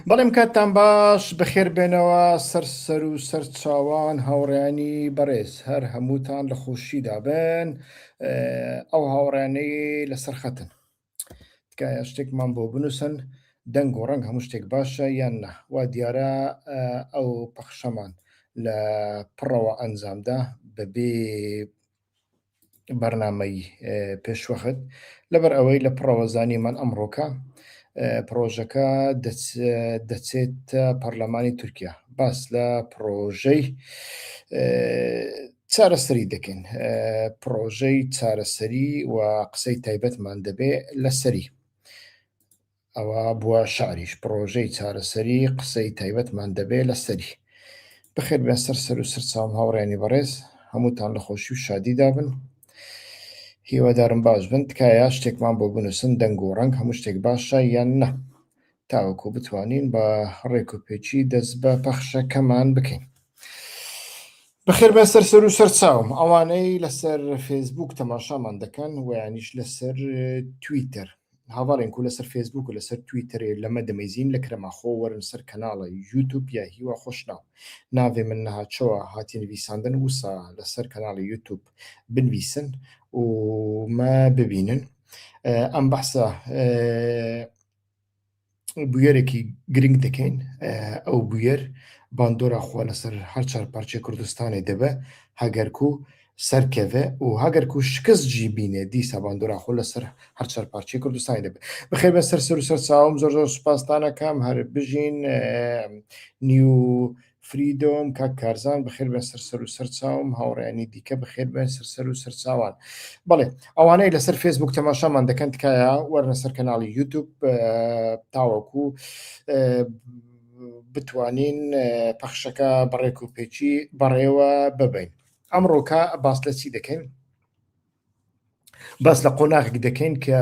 بەڵێم کاتتان باش بەخێر بێنەوە سەر سەر و سەر چاوان هاوڕێیانی بەڕێز هەر هەمووتان لە خۆشیدا بن ئەو هاوڕێیانەی لەسەر خەتن تکایە شتێکمان بۆ بنووسن دەنگ و ڕەنگ هەموو شتێک باشە یان نا وا دیارە ئەو پەخشەمان لە پڕەوە ئەنجامدا بەبێ بەرنامەی پێشوەخت لەبەر ئەوەی لە پڕەوە زانیمان ئەمڕۆکە پرۆژەکە دەچێت پەرلەمانی تورکیا باس لە پرۆژەی چارەسەری دەکەین پرۆژەی چارەسەری و قسەی تایبەتمان دەبێ لەسەری ئەوە بووە شعریش پڕۆژەی چارەسەری قسەی تایبەتمان دەبێ لەسەری. بەخێر بێن سەر سەر و سەر چاوم هاوڕێیانی بەڕێز هەمووتان لە خۆشی و شادیدا بن هیوادارم باش بن تکایە شتێکمان بۆ بنووسن دەنگ و ڕەنگ هەموو شتێک باشە یان نا تاوەکو بتوانین بە ڕێک و پێکی دەست بە پەخشەکەمان بکەین. بەخێر بێن سەر سەر و سەر چاوم ئەوانەی لەسەر فێسبوک تەماشامان دەکەن ویانیش لەسەر تویتەر هاڤاڵێن کو لەسەر فێسبوک و لەسەر تویتەرێ لەمە دەمەیزین لە کرەما خۆ وەرن سەر کەناڵە یوتوب یا هیوا خۆشناو ناڤێ من نها چەوە هاتی نڤیساندن وسا لەسەر کەناڵی یوتوب بنڤیسن و مە ببینن ئەم بەحسە بویەرێکی گرنگ دەکەین ئەو بویەر باندۆرا خوا لەسەر هەر چار پارچەی کوردستانی دەبێ هەگەرکو سەرکەڤێ و هەگەرکو شکست جی بینێ دیسا باندۆرا خۆ لەسەر هەر چار پارچەی کوردستانی دەبێ بەخێر بێن سەر سەر و سەر چاوم زۆر زۆر سوپاستانەکەم هەر بژین نیو فریدۆم کاک کارزان بەخێر بێن سەر سەر و سەر چاوم هاوڕێیانی دیکە بەخێر بێن سەر سەر و سەر چاوان بەڵێ ئەوانەی لەسەر فێسبوک تەماشامان دەکەن تکایە وەرنە سەر کەناڵی یوتوب تاوەکو بتوانین پەخشەکە بەڕێک و پێکی بەڕێوە ببین ئەمڕۆکە باس لە چی دەکەین باس لە قۆناغێک دەکەین کە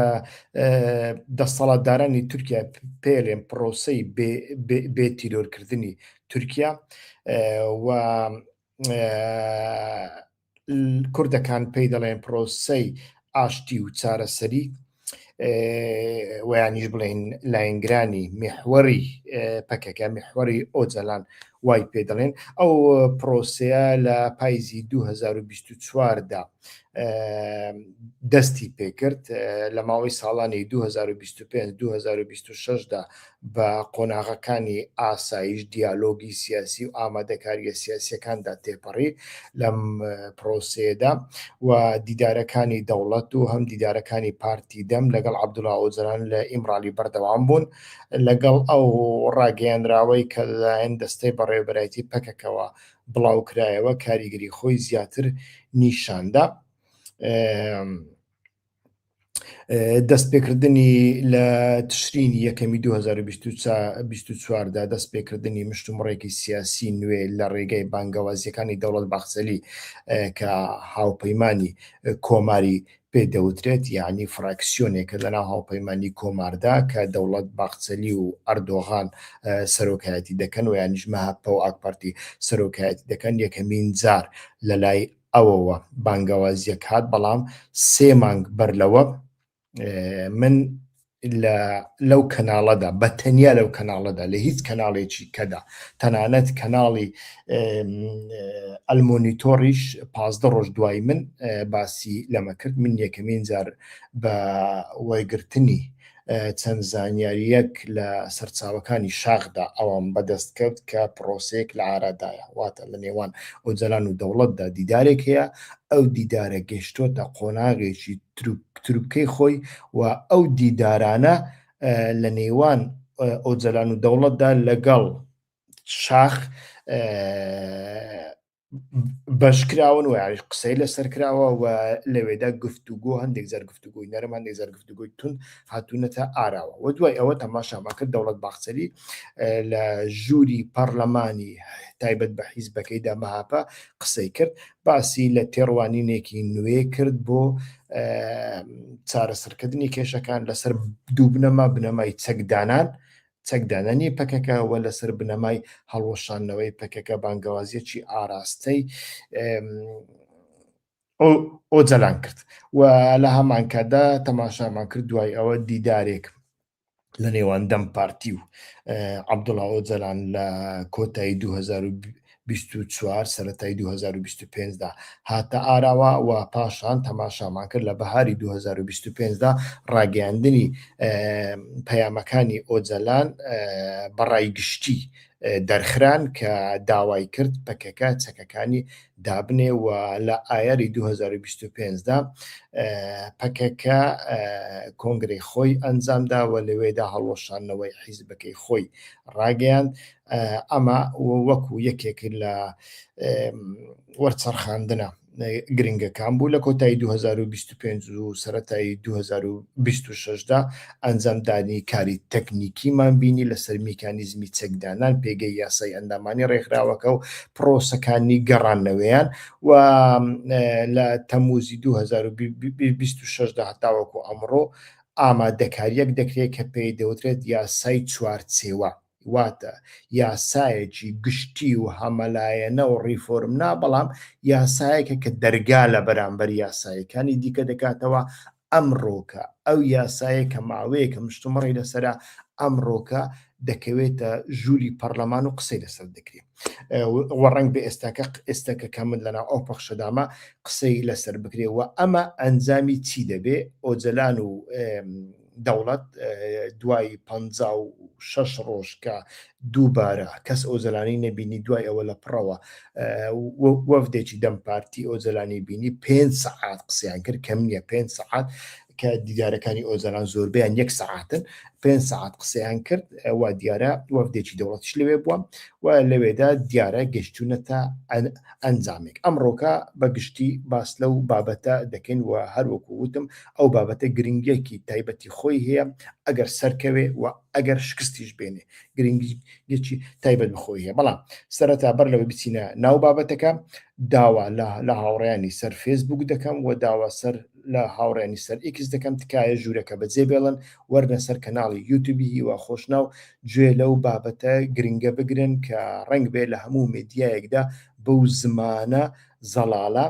دەسەڵاتدارانی تورکیا پێلێن پرۆسەی بێ تیرۆرکردنی تورکیا و کوردەکان پێی دەڵێن پرۆسەی ئاشتی و چارەسەری ویانیش بڵێن لاینگرانی میحوەری پەکەکە میحوەری ئۆجەلان وای پێ دەڵێن ئەو پرۆسەیە لە پایزی 2024 دا دەستی پێکرد لە ماوەی ساڵانی 2025 2026 دا بە قۆناغەکانی ئاسایش، دیالۆگی سیاسی و ئامادەکارییە سیاسییەکاندا تێپەڕی لەم پرۆسەیەدا و دیدارەکانی دەوڵەت و هەم دیدارەکانی پارتی دەم لەگەڵ عەبدوڵا ئۆجەلان لە ئیمرالی بەردەوام بوون لەگەڵ ئەو ڕاگەیەنراوەی کە لەلایەن دەستەی بەڕێوەبەرایەتی پەکەکەوە بڵاوکرایەوە کاریگەری خۆی زیاتر نیشاندا. دەستپێکردنی لە تشرینی یەکەمی 2024 دا دەستپێکردنی مشتومڕێکی سیاسی نوێ لە ڕێگەی بانگەوازیەکانی دەوڵەت باخچەلی کە هاوپەیمانی کۆماری پێ دەوترێت یعنی فراکسیۆنێکە لەناو هاوپەیمانی کۆماردا کە دەوڵەت باخچەلی و ئەردۆغان سەرۆکایەتی دەکەن و یانیش مەهەپە و ئاکپارتی سەرۆکایەتی دەکەن یەکەمین جار لەلای ئەوەوە بانگەوازیەک هات بەڵام سێ مانگ بەر لەوە من لە لەو کەناڵەدا بە تەنیا لەو کەناڵەدا لە هیچ کەناڵێکی کەدا تەنانەت کەناڵی ئەلمۆنیتۆریش پازدە ڕۆژ دوای من باسی لەمە کرد من یەکەمین جار بە وەرگرتنی چەند زانیارییەک لە سەرچاوەکانی شاخدا ئەوەم بەدەست کەوت کە پرۆسەیەک لە ئارادایە، واتە لە نێوان ئۆجەلان و دەوڵەتدا دیدارێک هەیە، ئەو دیدارە گەیشتۆتە قۆناغێکی تروپکەی خۆی و ئەو دیدارانە لە نێوان ئۆجەلان و دەوڵەتدا لەگەڵ شاخ بەشکراون و یاریش قسەی لەسەر کراوە و لەوێدا گفتوگۆ هەندێک جار گفتوگۆی نەرم هەندێک جار گفتوگۆی توند هاتوونەتە ئاراوە و دوای ئەوە تەماشامان کرد دەوڵەت باخچەلی لە ژووری پەرلەمانی تایبەت بە حیزبەکەیدا مەهاپە قسەی کرد باسی لە تێڕوانینێکی نوێ کرد بۆ چارەسەرکردنی کێشەکان لەسەر دوو بنەما بنەمای چەکدانان چەکدانانی پەکەکە و لەسەر بنەمای هەڵوەشاندنەوەی پەکەکە بانگەوازیەکی ئاراستەی ئۆجەلان کرد و لە هەمان کاتدا تەماشامان کرد دوای ئەوە دیدارێک. لە نێوان دەم پارتی و عەبدوڵا ئۆجەلان لە کۆتایی 2024 سەرەتای 2025 دا هاتە ئاراوە و پاشان تەماشامان کرد لە بەهاری 2025 دا ڕاگەیاندنی پەیامەکانی ئۆجەلان بەڕای گشتی دەرخران کە داوای کرد پەکەکە چەکەکانی دابنێ و لە ئایاری 2025 دا پەکەکە کۆنگرەی خۆی ئەنجامدا و لەوێدا هەڵوەشاندنەوەی حیزبەکەی خۆی ڕاگەیاند. ئەمە وەکو یەکێک لە وەرچەرخاندنە گرنگەکان بوو لە کۆتایی 2025 و سەرەتای 2026 دا ئەنجامدانی کاری تەکنیکیمان بینی لەسەر میکانیزمی چەکدانان، پێگەی یاسای ئەندامانی ڕێکخراوەکە و پرۆسەکانی گەڕاندنەوەیان و لە تەمموزی 2026 دا هەتاوەکو ئەمڕۆ ئامادەکارییەک دەکرێت کە پێی دەوترێت یاسای چوارچێوە. واتە یاسایەکی گشتی و هەمەلایەنە و ڕیفۆرم نا، بەڵام یاسایەکە کە دەرگا لە بەرامبەر یاسایەکانی دیکە دەکاتەوە، ئەمڕۆکە ئەو یاسایە کە ماوەیەکە مشتومڕی لەسەرە، ئەمڕۆکە دەکەوێتە ژووری پەڕلەمان و قسەی لەسەر دەکرێت و ڕەنگ بێ ئێستاکە ئێستاکە کە من لەناو ئەو پەخشەدامە قسەی لەسەر بکرێ و ئەمە ئەنجامی چی دەبێ؟ ئۆجەلان و دەوڵەت دوای 56 ڕۆژ کە دووبارە کەس ئۆجەلانی نەبینی دوای ئەوە لە پڕەوە وەفدێکی دەم پارتی ئۆجەلانی بینی پێ سەعات قسەیان کرد کەم نییە پێ سەعات کە دیدارەکانی ئۆجەلان زۆربیان یەک سەعاتن پێ سەعات قسەیان کرد وا دیارە وەفدێکی دەوڵەتیش لەوێ بووە و لەوێدا دیارە گەشتونەتە ئەنجامێک ئەمڕۆکە بە گشتی باس لەو بابەتە دەکەین و هەروەکو وتم ئەو بابەتە گرنگیەکی تایبەتی خۆی هەیە ئەگەر سەرکەوێ و ئەگەر شکستیش بێنێ گرنگیەکی تایبەت بخۆی هەیە بەڵام سەرەتا بەر لەوەی بچینە ناو بابەتەکە داوا لە هاوڕیانی سەر فێسبوک دەکەم و داوا سەر لە هاوڕێنی سەر ئیکس دەکەم تکایە ژوورەکە بەجێ بێڵن وەرنە سەر کەناڵی یوتیوبی هیوا خۆشناو گوێ لەو بابەتە گرنگە بگرن کە ڕەنگ بێ لە هەموو مێدیایەکدا بەو زمانە زەڵاڵە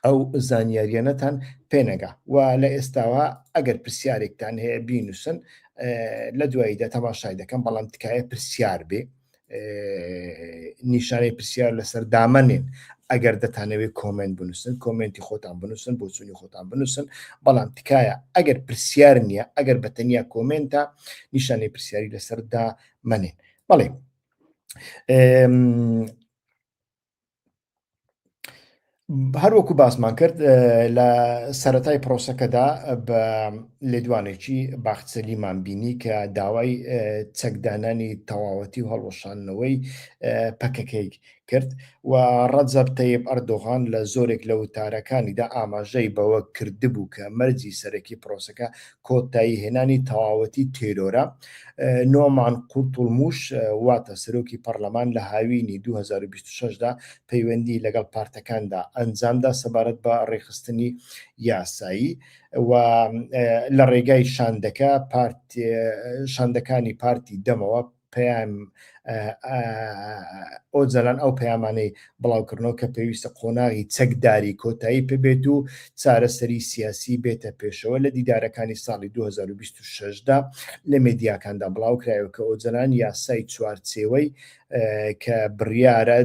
ئەو زانیاریانەتان پێنەگا و لە ئێستاوە ئەگەر پرسیارێکتان هەیە بینوسن لە دواییدا تەماشای دەکەم بەڵام تکایە پرسیار بێ نیشانەی پرسیار لەسەر دامەنێن ئەگەر دەتانەوێت comment بنووسن comment ی خۆتان بنووسن بۆچوونی خۆتان بنووسن بەڵام تکایە ئەگەر پرسیار نییە ئەگەر بە تەنیا comment ە نیشانەی پرسیاری لەسەر دامەنێن بەڵێ هەروەکو باسمان کرد لە سەتای پرۆسەکەدا بە لێدوانێکی باخچەلیمان بینی کە داوای چەکدانانی تەواوەتی و هەڵوەشاندنەوەی پەکەکەی کرد و ڕەجەب تەیب ئەردۆغان لە زۆرێک لە وتارەکانیدا ئاماژەی بەوە کردبوو کە مەرجی سەرەکی پرۆسەکە کۆتایی هێنانی تەواوەتی تێرۆرە. نۆمان قورتوڵموش واتە سەرۆکی پەڕلەمان لە هاوینی 2026 دا پەیوەندی لەگەڵ پارتەکاندا ئەنجامدا سەبارەت بە ڕێکخستنی یاسایی و لە ڕێگای شاندەکە شاندەکانی پارتی دەمەوە پەیام ئۆجەلان ئەو پەیامانەی بڵاوکردنەوە کە پێویستە قۆناغی چەکداری کۆتایی پێبێت و چارەسەری سیاسی بێتە پێشەوە لە دیدارەکانی ساڵی 2026 دا لە مێدیاکاندا بڵاوکرایەوە کە ئۆجەلان یاسای چوارچێوەی کە بڕیارە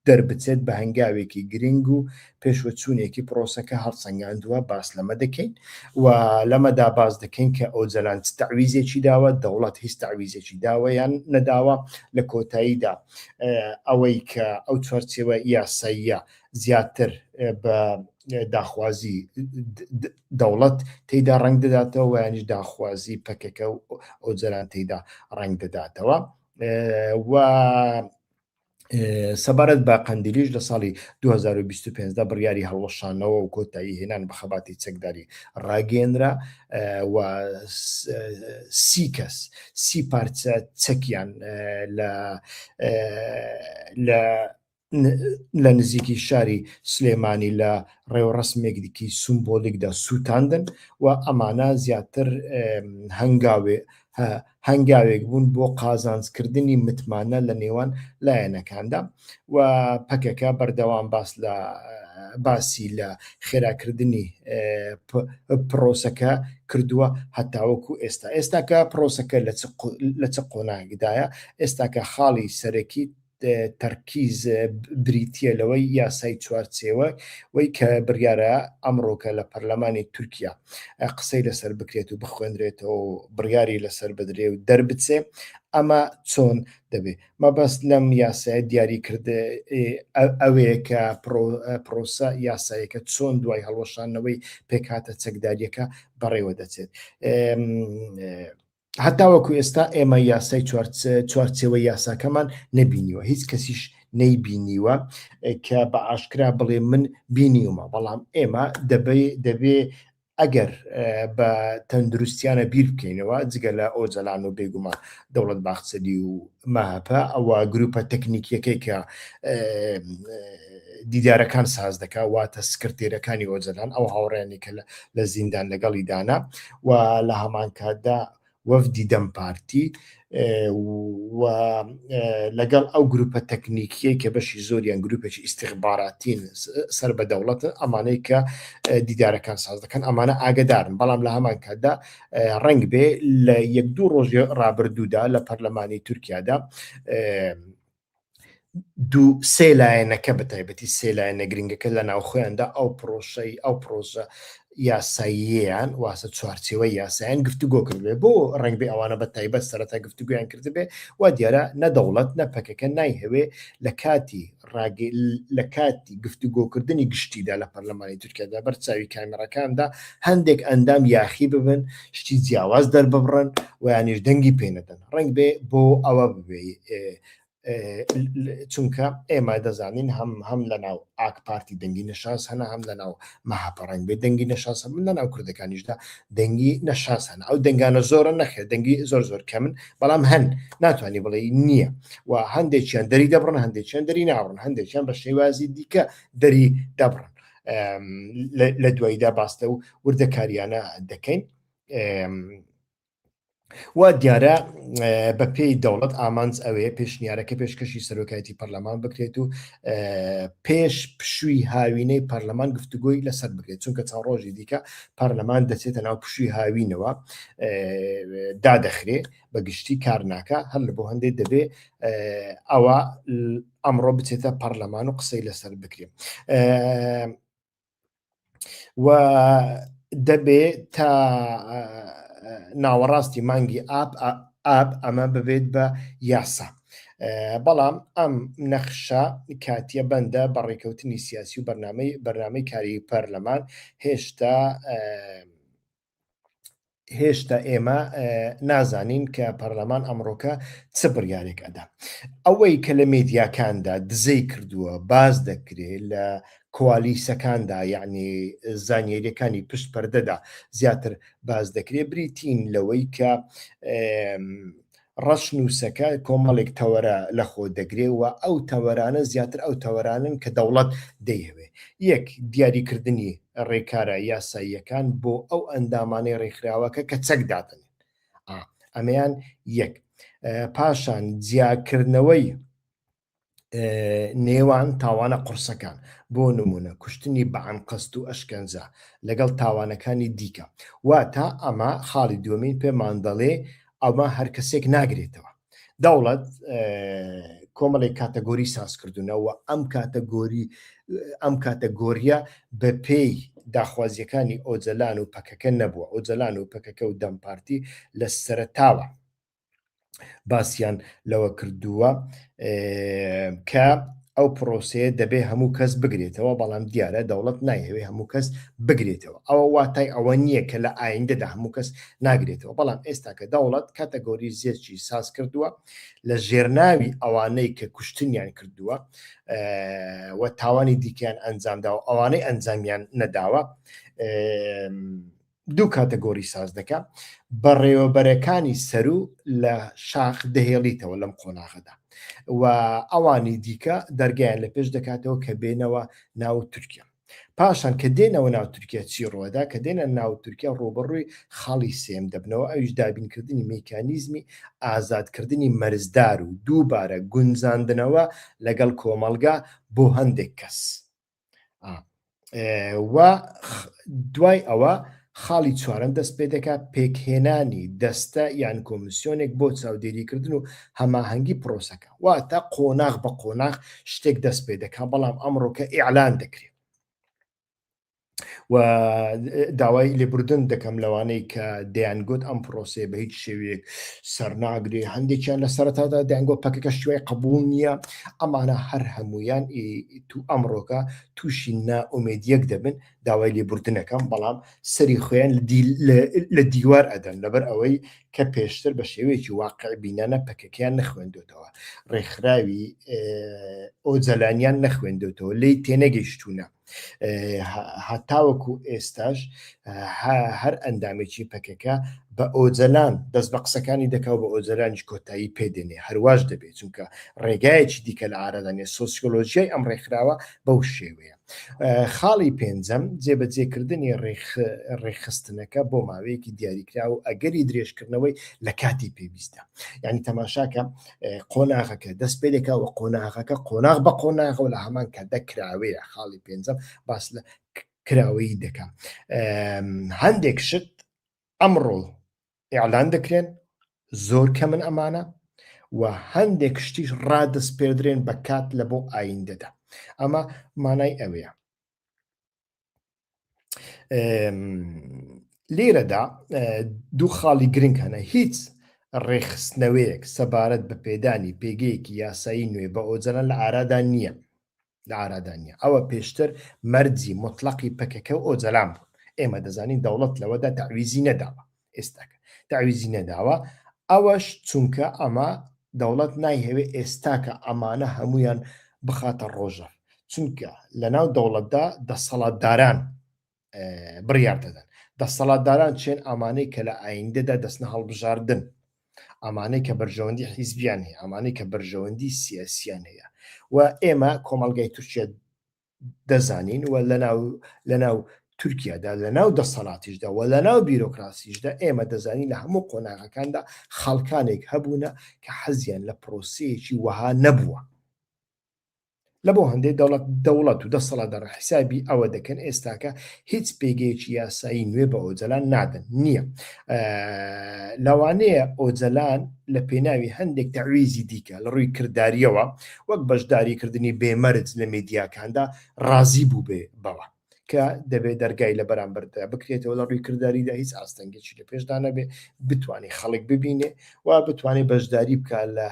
دەربچێت بە هەنگاوێکی گرنگ و پێشوەچوونێکی پرۆسەکە هەڵسەنگاندووە، باس لەمە دەکەین و لەمەدا باس دەکەین کە ئۆجەلان چ تەعویزێکی داوە، دەوڵەت هیچ تەعویزێکی داوە یان نەداوە، لە کۆتاییدا ئەوەی کە ئەو چوارچێوە یاساییە زیاتر بە داخوازی دەوڵەت تێیدا ڕەنگ دەداتەوە یانیش داخوازی پەکەکە و ئۆجەلان تێیدا ڕەنگ دەداتەوە و سەبارەت بە قەندیلیش لە ساڵی 2025 دا بڕیاری هەڵوەشانەوە و کۆتایی هێنان بە خەباتی چەکداری ڕاگەیەنرا و سی کەس سی پارچە چەکیان لە لە لە نزیکی شاری سلێمانی لە ڕێوڕەسمێکی سومبۆلیکدا سووتاندن و ئەمانە زیاتر هەنگاوێ هەنگاوێک بوون بۆ قازانجکردنی متمانە لە نێوان لایەنەکاندا و پەکەکە بەردەوام باس لە. باسی لە خێراکردنی پرۆسەکە کردووە هەتاوەکو ئێستا ئێستاکە پرۆسەکە لە چ قۆناغدایە ئێستاکە خاڵی سەرەکی تەرکیز بریتییە لەوەی یاسای چوارچێوە وەی کە بڕیارە ئەمڕۆکە لە پەرلەمانی تورکیا قسەی لەسەر بکرێت و بخوێنرێتەوە و بڕیاری لەسەر بدرێ و دەربچێ ئەمە چۆن دەبێ مەبەست لەم یاسایە دیاری کرد ئەوەیە کە پرۆسە یاسایەکە چۆن دوای هەڵوەشانەوەی پێکهاتە چەکداریەکە بەڕێوە دەچێت. هەتاوەکو ئێستا ئێمە یاسای چوارچێوەی یاساکەمان نەبینیوە هیچ کەسیش نەیبینیوە کە بە ئاشکرا بڵێ من بینیومە بەڵام ئێمە دەبێ دەبێ ئەگەر بە تەندروستیانە بیر بکەینەوە جگە لە ئۆجەلان و بێگومان دەوڵەت باخچەلی و مەهەپە ئەوە گروپە تەکنیکیەکەی کە دیدارەکان ساز دەکا واتە سکرتێرەکانی ئۆجەلان ئەو هاوڕێیانی کە لە زیندان لەگەڵی دانا و لە هەمان کاتدا وەفدی دەم پارتی و لەگەڵ ئەو گروپە تەکنیکیەی کە بەشی زۆریان گروپێکی ئیستیخباراتین سەر بە دەوڵەتن ئەمانەی کە دیدارەکان ساز دەکەن ئەمانە ئاگدارن بەڵام لە هەمان کاتدا ڕەنگ بێ لە یەک دوو ڕۆژی ڕابردوودا لە پەرلەمانی تورکیادا دوو سێ لایەنەکە بە تایبەتی سێ لایەنە گرنگەکە لە ناوخۆیاندا ئەو پرۆسەی ئەو پرۆژە یاساییان واسە چوارچێوەی یاسایان گفتوگۆ کردبێ بۆ ڕنگ بێ ئەوانە بە تایبەت سەرەتا گفتوگویان کردبێ و دیارە نە دەوڵەت نە پەکەکە نایهەوێ لە کاتی لە کاتی گفتوگۆکردنی گشتیدا لە پەرلەمانی تورکیادا بەر چاوی کامێراکاندا هەندێک ئەندام یاخی ببن شتی جیاواز دەرببڕن و یانیش دەنگی پێ نەدەن ڕەنگ بێ بۆ ئەوە ببێ چونکە ئێمە دەزانین هەم هەم لە ناو ئاک پارتی دەنگی نەشاز هەنە هەم لە ناو مەهەپە ڕەنگ بێ دەنگی نەشاز هەن لە ناو کوردەکانیشدا دەنگی نەشاز هەن ئەو دەنگانە زۆرە نەخێر دەنگی زۆر زۆر کەمن بەڵام هەن ناتوانانی بڵێ نییە و هەندێکیان دەری دەبڕن هەندێکیان دەری ناڕن هەندێکیان بە شێوازی دیکە دەری دەبڕن لە دواییدا باس لەو وردەکاریانە دەکەین. وا دیارە بە پێی دەوڵەت ئامانج ئەوەیە پێشنیارەکە پێشکەشی سەرۆکایەتی پەرلەمان بکرێت و پێش پشووی هاوینەی پەرلەمان گفتوگۆی لەسەر بکرێت چونکە چەند ڕۆژی دیکە پەرلەمان دەچێتە ناو پشووی هاوینەوە دادەخرێ بە گشتی کار ناکە هەر لە بۆ هەندێک دەبێ ئەوە ئەمڕۆ بچێتە پەرلەمان و قسەی لەسەر بکرێت. و دەبێ تا ناوەڕاستی مانگی ئاب ئاب ئەمە ببێت بە یاسا بەڵام ئەم نەخشە کاتیە بەندە بە ڕێکەوتنی سیاسی و بەرنامەی بەرنامەی کاری پەرلەمان هێشتا هێشتا ئێمە نازانین کە پەرلەمان ئەمڕۆکە چ بڕیارێک ئەدا ئەوەی کە لە مێدیاکاندا دزەی کردووە باز دەکرێت لە کوالیسەکاندا یعنی زانیاریەکانی پشت پەردەدا زیاتر باز دەکرێت بریتین لەوەی کە ڕەشنووسەکە کۆمەڵێک تەوەرە لەخۆ دەگرێ و ئەو تەوەرانە زیاتر ئەو تەوەرانەن کە دەوڵەت دەیهەوێ. یەک، دیاریکردنی ڕێکارە یاساییەکان بۆ ئەو ئەندامانەی ڕێکخراوەکە کە چەک دادەنێن. ئا، ئەمەیان یەک. پاشان جیاکردنەوەی نێوان تاوانە قورسەکان، بۆ نموونە کوشتنی بە ئەنقەست و ئەشکەنجە، لەگەڵ تاوانەکانی دیکە. واتە ئەمە خاڵی دووەمین پێمان دەڵێ ئەمە هەر کەسێک ناگرێتەوە. دەوڵەت کۆمەڵێک کاتەگۆری ساز کردوونە و ئەم کاتەگۆری ئەم کاتەگۆریە بە پێی داخوازیەکانی ئۆجەلان و پەکەکە نەبووە. ئۆجەلان و پەکەکە و دەم پارتی لە سەرەتاوە باسیان لەوە کردووە کە ئەو پرۆسەیە دەبێ هەموو کەس بگرێتەوە بەڵام دیارە دەوڵەت نایەوێ هەموو کەس بگرێتەوە ئەوە واتای ئەوە نییە کە لە ئایندەدا هەموو کەس ناگرێتەوە بەڵام ئێستا کە دەوڵەت کاتەگۆری زێچی ساز کردووە لە ژێرناوی ئەوانەی کە کوشتنیان کردووە و تاوانی دیکەیان ئەنجامداوە ئەوانەی ئەنجامیان نەداوە دوو کاتەگۆری ساز دەکا، بەڕێوەبەرەکانی سەروو لە شاخ دەهێڵیتەوە لەم قۆناغەدا و ئەوانی دیکە دەرگایان لە پێش دەکاتەوە کە بێنەوە ناو تورکیا. پاشان کە دێنەوە ناو تورکیا چی ڕووەدا؟ کە دێنە ناو تورکیا ڕووبەڕووی خاڵی سێیەم دەبنەوە ئەویش دابینکردنی میکانیزمی ئازادکردنی مەرزدار و دووبارە گونجاندنەوە لەگەڵ کۆمەڵگا بۆ هەندێک کەس. و دوای ئەوە خاڵی چوارەم دەست پێ دەکات پێکهێنانی دەستە یان کۆمیسیۆنێک بۆ چاودێریکردن و هەماهەنگی پرۆسەکە واتە قۆناغ بە قۆناغ شتێک دەست پێ دەکات بەڵام ئەمڕۆکە ئیعلان دەکرێت و داوای لێبوردن دەکەم لەوانەی کە دەیانگوت ئەم پرۆسەیە بە هیچ شێوەیەک سەرناگرێ هەندێکیان لە سەرەتادا دەیانگۆ پەکەکە شوای قبول نییە ئەمانە هەر هەمویان تو ئەمڕۆکە تووشی نائومێدیەک دەبن داوای لێبوردنەکەم بەڵام سەری خۆیان لە دیوار ئەدەن لەبەر ئەوەی کە پێشتر بە شێوەیەکی واقع بینانە پەکەکەیان نەخوێندوتەوە ڕێکخراوی ئۆجەلانیان نەخوێندوتەوە لی تێنەگەیشتونە هەتاوەکو ئێستاش هەر ئەندامێکی پەکەکە بە ئۆجەلان دەست بە قسەکانی دەکا و بە ئۆجەلانیش کۆتایی پێدێنێ هەرواش دەبێت چونکە ڕێگایەکی دیکە لە ئارادا نیە سۆسیۆلۆژیای ئەم ڕێکخراوە بەو شێوەیە خاڵی پێنجەم جێبەجێکردنی ڕێکخستنەکە بۆ ماوەیەکی دیاریکراو و ئەگەری درێژکردنەوەی لە کاتی پێویستدا یعنی تەماشاکە قۆناغەکە دەست پێ دەکا و قۆناغەکە قۆناغ بە قۆناغە و لە هەمان کاتدا کراوەیە خاڵی پێنجەم باس لە کراوەیی دەکا هەندێک شت ئەمڕۆ ئیعلان دەکرێن زۆر کەمن ئەمانە و هەندێک شتیش ڕادەسپێردرێن بە کات لە بۆ ئایندەدا ئەمە مانای ئەوەیە لێرەدا دوو خاڵی گرنگ هەنە هیچ ڕێکخستنەوەیەک سەبارەت بە پێدانی پێگەیەکی یاسایی نوێ بە ئۆجەلان لە ئارادا نییە لە ئارادا نییە ئەوە پێشتر مەرجی مطلقی پەکەکە و ئۆجەلان بوون ئێمە دەزانین دەوڵەت لەوەدا تەعویزی نەداوە ئێستاکە تەعویزی نەداوە ئەوەش چونکە ئەمە دەوڵەت نایهەوێ ئێستاکە ئەمانە هەمویان بخاتە ڕۆژەڤ چونکە لەناو دەوڵەتدا دەسەڵاتداران بڕیار دەدەن دەسەڵاتداران چێن ئامانەی کە لە ئایندەدا دەستنە هەڵبژاردن ئەمانەی کە بەرژەوەندی حیزبیان هەیە ئەمانەی کە بەرژەوەندی سیاسیان هەیە و ئێمە کۆمەڵگای تورکیا دەزانین و لەناو لەناو تورکیادا لەناو دەسەڵاتیشدا و لەناو بیرۆکراسیشدا ئێمە دەزانین لە هەموو قۆناغەکاندا خەڵکانێک هەبوونە کە حەزیان لە پرۆسەیەکی وەها نەبووە. لە بۆ هەندێک دەوڵەت دەوڵەت و دەسەڵاتداران حیسابی ئەوە دەکەن ئێستاکە هیچ پێگەیەکی یاسایی نوێ بە ئۆجەلان نادەن نییە لەوانەیە ئۆجەلان لە پێناوی هەندێک تەعویزی دیکە لە ڕووی کرداریەوە وەک بەشداریکردنی بێمەرج لە میدیاکاندا ڕازی بوو بێ بەوە کە دەبێت دەرگای لە بەرامبەردا بکرێتەوە لە ڕووی کرداریدا هیچ ئاستەنگێکی لە پێشدا نەبێ بتوانێت خەڵک ببینێ و بتوانێت بەشداری بکە لە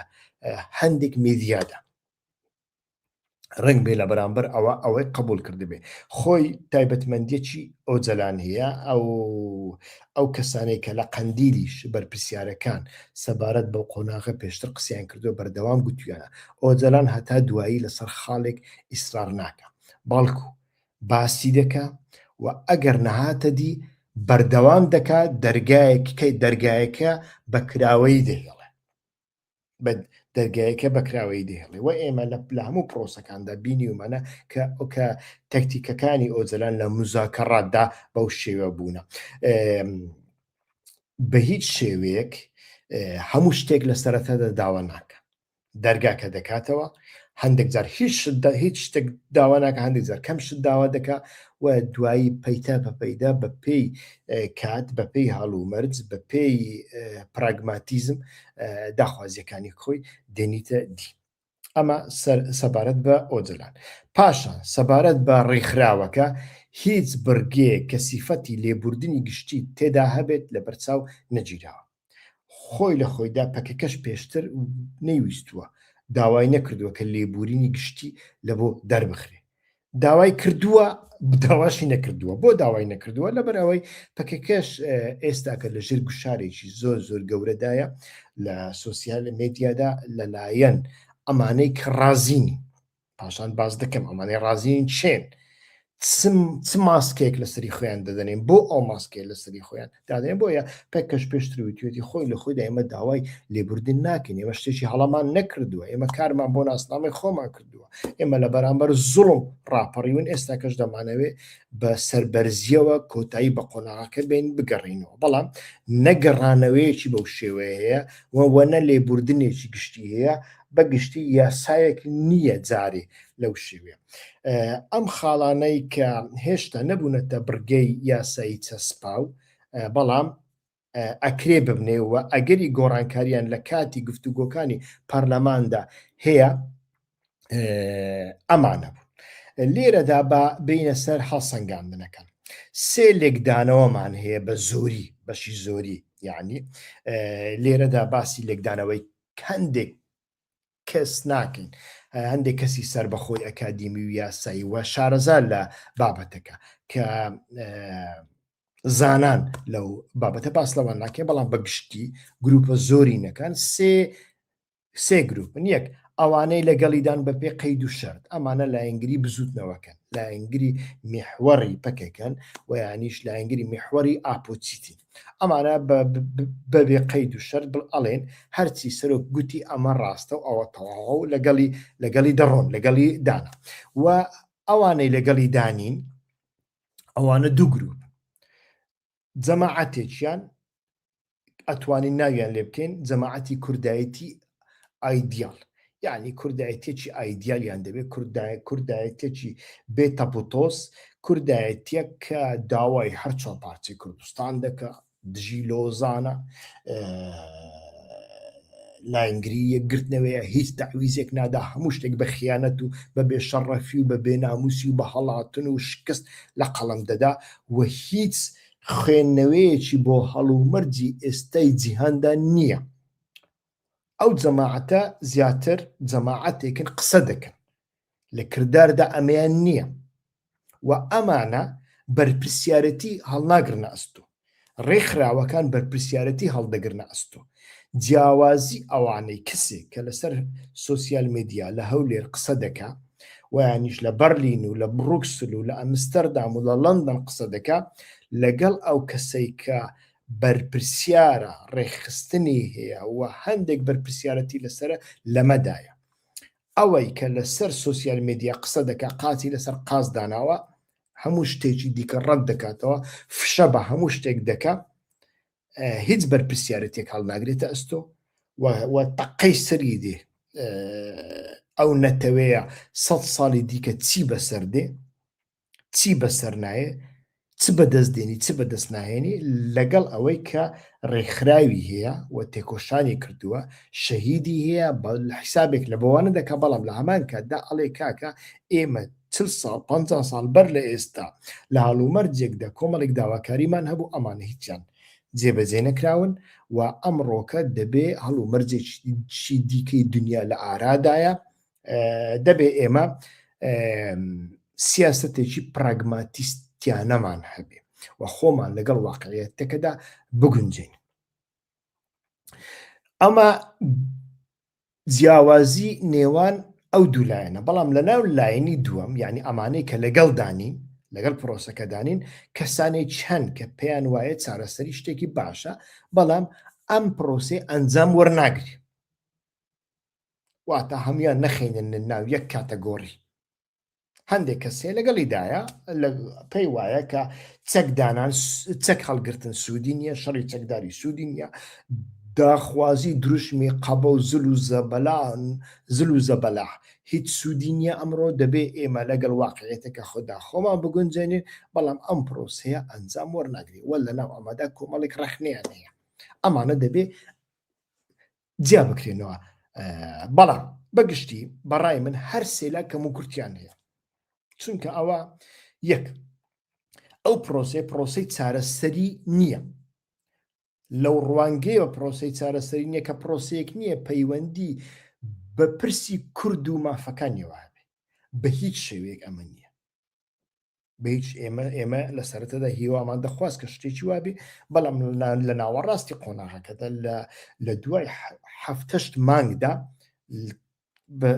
هەندێک میدیادا ڕنگ بێ لە بەرامبەر ئەوە ئەوەی قبول کردبێ خۆی تایبەتمەندیەکی ئۆجەلان هەیە ئەو ئەو کەسانەی کە لە قەندیلیش بەرپرسیارەکان سەبارەت بەو قۆناغە پێشتر قسەیان کردو بەردەوام گوتویانە ئۆجەلان هەتا دوایی لەسەر خاڵێک ئیسرار ناکە بەڵکو باسی دەکا و ئەگەر نەهاتە دی بەردەوام دەکا دەرگایەک کەی دەرگایەکە بە کراوەیی دەهێڵێ بە دەرگایەکە بەکراوەیی دەهێڵێ و ئێمە لە لە هەموو پرۆسەکاندا بینیومانە کە کە تەکتیکەکانی ئۆجەلان لە مزاکەڕاتدا بەو شێوە بوونە بە هیچ شێوەیەک هەموو شتێک لە سەرەتادا داوا ناکە دەرگاکە دەکاتەوە هەندێک جار هیچ هیچ شتێک داوا ناکە هەندێک جار کەم شت داوا دەکا و دوایی پەیتا بە پەیدا بە پێی کات بە پێی هەڵومەرج بە پێی پراگماتیزم داخوازیەکانی خۆی دێنیتە دی ئەمە سەبارەت بە ئۆجەلان پاشان سەبارەت بە ڕێکخراوەکە هیچ بڕگەیەک کە سیفەتی لێبوردنی گشتی تێدا هەبێت لە بەرچاو نەگیراوە خۆی لە خۆیدا پەکەکەش پێشتر نەیویستووە، داوای نەکردووە کە لێبوورینی گشتی لە بۆ دەربخرێ. داوای کردووە، داواشی نەکردووە. بۆ داوای نەکردووە؟ لەبەر ئەوەی پەکەکەش ئێستاکە لە ژێر گوشارێکی زۆر زۆر گەورەدایە لە سۆسیال مێدیادا لەلایەن ئەمانەی کە ڕازی نین. پاشان باس دەکەم ئەمانەی ڕازین چێن چ ماسکێک لەسەری خۆیان دەدەنێن بۆ ئەو ماسکێ لەسەری خۆیان دادێن بۆیە پەکەش پێشتر وتوێتی خۆی لە خۆیدا ئێمە داوای لێبوردن ناکەین ئێمە شتێکی هەڵەمان نەکردووە ئێمە کارمان بۆ ناسنامەی خۆمان کردووە ئێمە لە بەرامبەر زوڵم ڕاپەڕیون ئێستا کەش دەمانەوێ بە سەربەرزیەوە کۆتایی بە قۆناغەکە بین بگەڕینەوە بەڵام نەگەڕانەوەیەکی بەو شێوەیە هەیە وە نە لێبوردنێکی گشتی هەیە. بەگشتی یاسایەک نییە جارێ لەو شێوەیە. ئەم خاڵانەی کە هێشتا نەبوونەتە بڕگەی یاسایی چەسپاو، بەڵام ئەکرێ ببنێ و ئەگەری گۆڕانکاریان لە کاتی گفتوگۆکانی پەرلەماندا هەیە ئەمانە بوون. لێرەدا با بینە سەر هەڵسەنگاندنەکان. سێ لێکدانەوەمان هەیە بە زۆری بەشی زۆری یعنی لێرەدا باسی لێکدانەوەی هەندێک کەس ناکەین هەندێک کەسی سەربەخۆی ئەکادیمی و یاسایی و شارەزا لە بابەتەکە کە زانان لەو بابەتە باس لەوان ناکەین بەڵام بە گشتی گروپە زۆرینەکان سێ سێ گروپن یەک ئەوانەی لەگەڵیدان بە پێ قەید و شەرت ئەمانە لایەنگری بزوتنەوەکەن لایەنگری میحوەڕی پەکەکەن و یانیش لایەنگری میحوەری ئاپۆچیتین ئەمانە بەبێ قەید و شەرت بڵ ئەڵێن هەرچی سەرۆک گوتی ئەمە ڕاستە و ئەوە تەواوە و لەگەڵی لەگەڵی دەڕۆن لەگەڵی دانا و ئەوانەی لەگەڵی دانین ئەوانە دوو گروپ جەماعەتێکیان ئەتوانین ناویان لێ بکەین جەماعەتی کوردایەتی ئایدیال یعنی کوردایەتێکی ئایدیالیان دەبێت کوردای کوردایەتێکی بێ تەپوتۆز کوردایەتیەک کە داوای هەر چوار پارچەی کوردستان دەکا دژی لۆزانە لاینگری یەکگرتنەوەیە هیچ تەعویزێک نادا هەموو شتێک بە خیانەت و بە بێشەڕەفی و بە بێناموسی و بە هەڵاتن و شکست لە قەڵەم دەدا و هیچ خوێندنەوەیەکی بۆ هەڵومەرجی ئێستای جیهاندا نییە. ئەو جەماعەتە زیاتر جەماعەتێکن قسە دەکەن لە کرداردا ئەمەیان نییە و ئەمانە بەرپرسیارەتی هەڵناگرنە ئەستۆ ڕێکخراوەکان بەرپرسیارەتی هەڵدەگرنە ئەستۆ جیاوازی ئەوانەی کەسێک کە لەسەر سۆسیال میدیا لە هەولێر قسە دەکا ویانیش لە بەرلین و لە بڕوکسل و لە ئەمستەردام و لە لەندەن قسە دەکا لەگەڵ ئەو کەسەی کە بەرپرسیارە ڕێکخستنی هەیە و هەندێک بەرپرسیارەتی لەسەرە لەمەدایە ئەوەی کە لەسەر سۆسیال میدیا قسە دەکا قاچی لەسەر قاز داناوە هەموو شتێکی دیکە ڕەت دەکاتەوە فشە بە هەموو شتێک دەکا هیچ بەرپرسیارەتێک هەڵناگرێتە ئەستۆ و تەقەی سەری دێ ئەو نەتەوەیە سە ساڵی دیکە چی بەسەر دێ چی بەسەر نایێ چ بەدەست دێنی چ بەدەست ناهێنی لەگەڵ ئەوەی کە ڕێکخراوی هەیە و تێکۆشانی کردووە شەهیدی هەیە بە حیسابێک لە بۆوانە دەکا بەڵام لە هەمان کاتدا ئەڵێ کاکە ئێمە چل ساڵ پ ساڵ بەر لە ئێستا لە هەڵومەرجێکدا کۆمەڵێک داواکاریمان هەبوو ئەمانە هیچیان جێبەجێ نەکراون و ئەمڕۆکە دەبێ هەڵومەرجێکی دیکەی دنیا لە ئارادایە دەبێ ئێمە سیاستێکی پراگماتیستیانەمان هەبێ و خۆمان لەگەڵ واقعیەتەکەدا بگونجین ئەمە جیاوازی نێوان ئەو دوو لایەنە بەڵام لە ناو لایەنی دووەم یعنی ئەمانەی کە لەگەڵ دانین لەگەڵ پرۆسەکەدانین کەسانێک چەند کە پێیان وایە چارەسەری شتێکی باشە بەڵام ئەم پرۆسی ئەنجام وەرناگری واتە هەموان نەخینە ناو یەک کاتەگۆری هەندێک کەس هەیە لەگەڵیدایە پێی وایە کە چەک دانان چەک هەڵگرتن سوودی نییە شەڕی چەکداری سوودی نییە داخوازی دروشمی قەبە و زل و زەبەلان زل و زەبەلاح هیچ سوودی نییە ئەمڕۆ دەبێ ئێمە لەگەڵ واقعیەتەکە خۆدا خۆمان بگونجێنین بەڵام ئەم پرۆسەیە ئەنجام وەرناگری وە لەناو ئەمەدا کۆمەڵێک ڕەخنەیان هەیە ئەمانە دەبێ جیا بکرێنەوە بەڵام بەگشتی بەڕای من هەر سێلا کەم و کورتیان هەیە چونکە ئەوە یەک ئەو پرۆسی پرۆسی چارەسەری نییە لەو ڕوانگەیەوە پرۆسی چارەسەری نییە کە پرۆسەیەک نییە پەیوەندی بە پرسی کورد و مافەکانیەوە هەبێ بە هیچ شێوەیەک ئەمە نییە بە هیچ ئێمە ئێمە لە سەرەتادا هیوامان دەخواست کە شتێکی وابێ بەڵام لە ناوەڕاستی قۆناغەکەدا لە دوای هەفتەشت مانگدا بە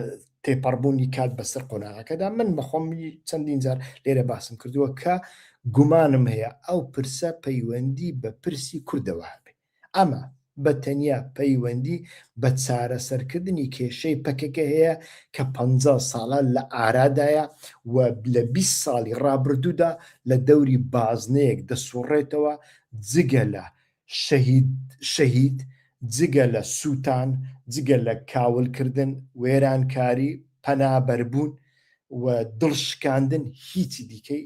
تێپەڕبوونی کات بەسەر قۆناغەکەدا من بەخۆم چەندین جار لێرە باسم کردووە کە گومانم هەیە ئەو پرسە پەیوەندی بە پرسی کوردەوە هەبێ ئەمە بە تەنیا پەیوەندی بە چارەسەرکردنی کێشەی پەکەکە هەیە کە 50 ساڵە لە ئارادایە و لە 20 ساڵی ڕابردوودا لە دەوری بازنەیەک دەسوڕێتەوە جگە لە شەهید شەهید. جگە لە سووتان، جگە لە کاولکردن، وێرانکاری، پەنابەربوون و دڵ شکاندن هیچی دیکەی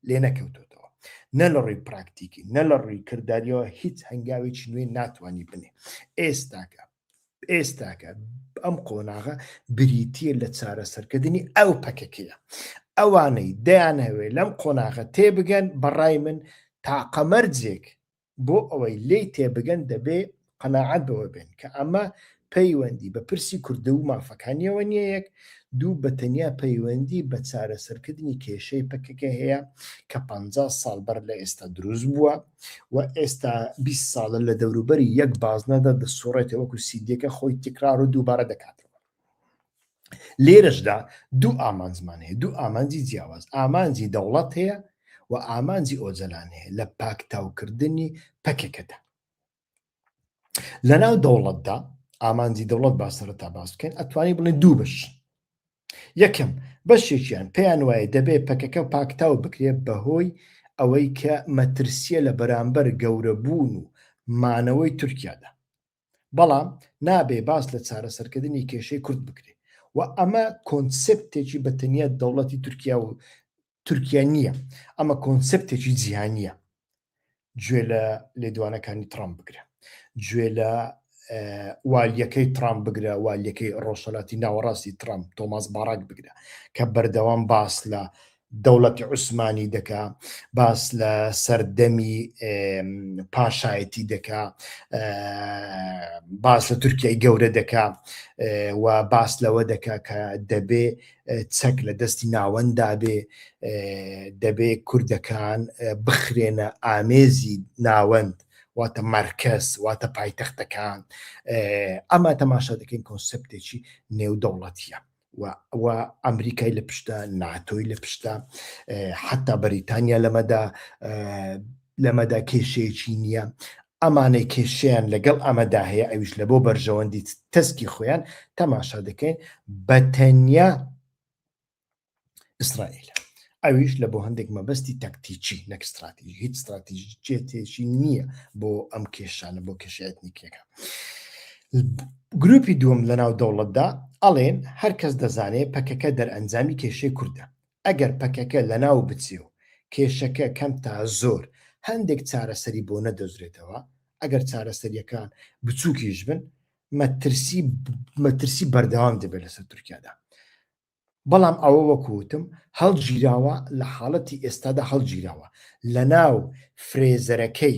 لێ نەکەوتۆتەوە. نە لە ڕووی پراکتیکی، نە لە ڕووی کرداریەوە هیچ هەنگاوێکی نوێ ناتوانی بنێ. ئێستاکە ئێستاکە ئەم قۆناغە بریتییە لە چارەسەرکردنی ئەو پەکەکەیە. ئەوانەی دەیانهەوێ لەم قۆناغە تێبگەن بەڕای من تاقە مەرجێک بۆ ئەوەی لێی تێبگەن دەبێ قەناعەت بەوە بێن کە ئەمە پەیوەندی بە پرسی کوردە و مافەکانیەوە نییە یەک، دوو بە تەنیا پەیوەندی بە چارەسەرکردنی کێشەی پەکەکە هەیە کە 50 ساڵ بەر لە ئێستا دروست بووە و ئێستا 20 ساڵە لە دەوروبەری یەک بازنەدا دەسوڕێتەوە وەکو سیدیەکە خۆی تکرار و دووبارە دەکاتەوە. لێرەشدا دوو ئامانجمان هەیە، دوو ئامانجی جیاواز، ئامانجی دەوڵەت هەیە و ئامانجی ئۆجەلان هەیە لە پاکتاوکردنی پەکەکەدا. لەناو دەوڵەتدا ئامانجی دەوڵەت با سەرەتا باس بکەین ئەتوانی بڵێن دوو بەش یەکەم بەشێکیان پێیان وایە دەبێ پەکەکە پاکتاو بکرێت بەهۆی ئەوەی کە مەترسیە لە بەرامبەر گەورەبوون و مانەوەی تورکیادا بەڵام نابێ باس لە چارەسەرکردنی کێشەی کورد بکرێ و ئەمە کۆنسێپتێکی بە تەنیا دەوڵەتی تورکیا و تورکیا نییە ئەمە کۆنسێپتێکی جیهانییە گوێ لە لێدوانەکانی ترامپ بگرە گوێ لە والیەکەی ترامپ بگرە والیەکەی ڕۆژهەلاتی ناوەڕاستی ترامپ تۆماس باراک بگرە کە بەردەوام باس لە دەوڵەتی عوسمانی دەکا، باس لە سەردەمی پاشایەتی دەکا، باس لە تورکیای گەورە دەکا و باس لەوە دەکا کە دەبێ چەک لە دەستی ناوەندا بێ، دەبێ کوردەکان بخرێنە ئامێزی ناوەند واتە مەرکەز واتە پایتەختەکان ئەمە تەماشا دەکەین کۆنسپتێکی نێودەوڵەتیە. و ئەمریکای لە پشتە ناتۆی لە پشتە حتا بەریتانیا لەمەدا لەمەدا کێشەیەکی نییە ئەمانەی کێشیان لەگەڵ ئەمەدا هەیە ئەویش لە بۆ بەرژەوەندی تەسکی خۆیان تەماشا دەکەین بە تەنیا ئیسرائیل ئەویش لە بۆ هەندێک مەبەستی تەکتیکی نەک استراتیژی هیچ استراتیژیەتێکی نییە بۆ ئەم کێشانە بۆ کێشە ئەتنیکیەکە گروپی دووەم لەناو دەوڵەتدا ئەڵێن هەر کەس دەزانێ پەکەکە دەرئەنجامی کێشەی کوردە ئەگەر پەکەکە لەناو بچێ و کێشەکە کەم تا زۆر هەندێک چارەسەری بۆ نەدۆزرێتەوە ئەگەر چارەسەریەکان بچووکیش بن مەترسی مەترسی بەردەوام دەبێت لەسەر تورکیادا بەڵام ئەوە وەکو وتم هەڵگیراوە لە حاڵەتی ئێستادا هەڵگیراوە لەناو فرێزەرەکەی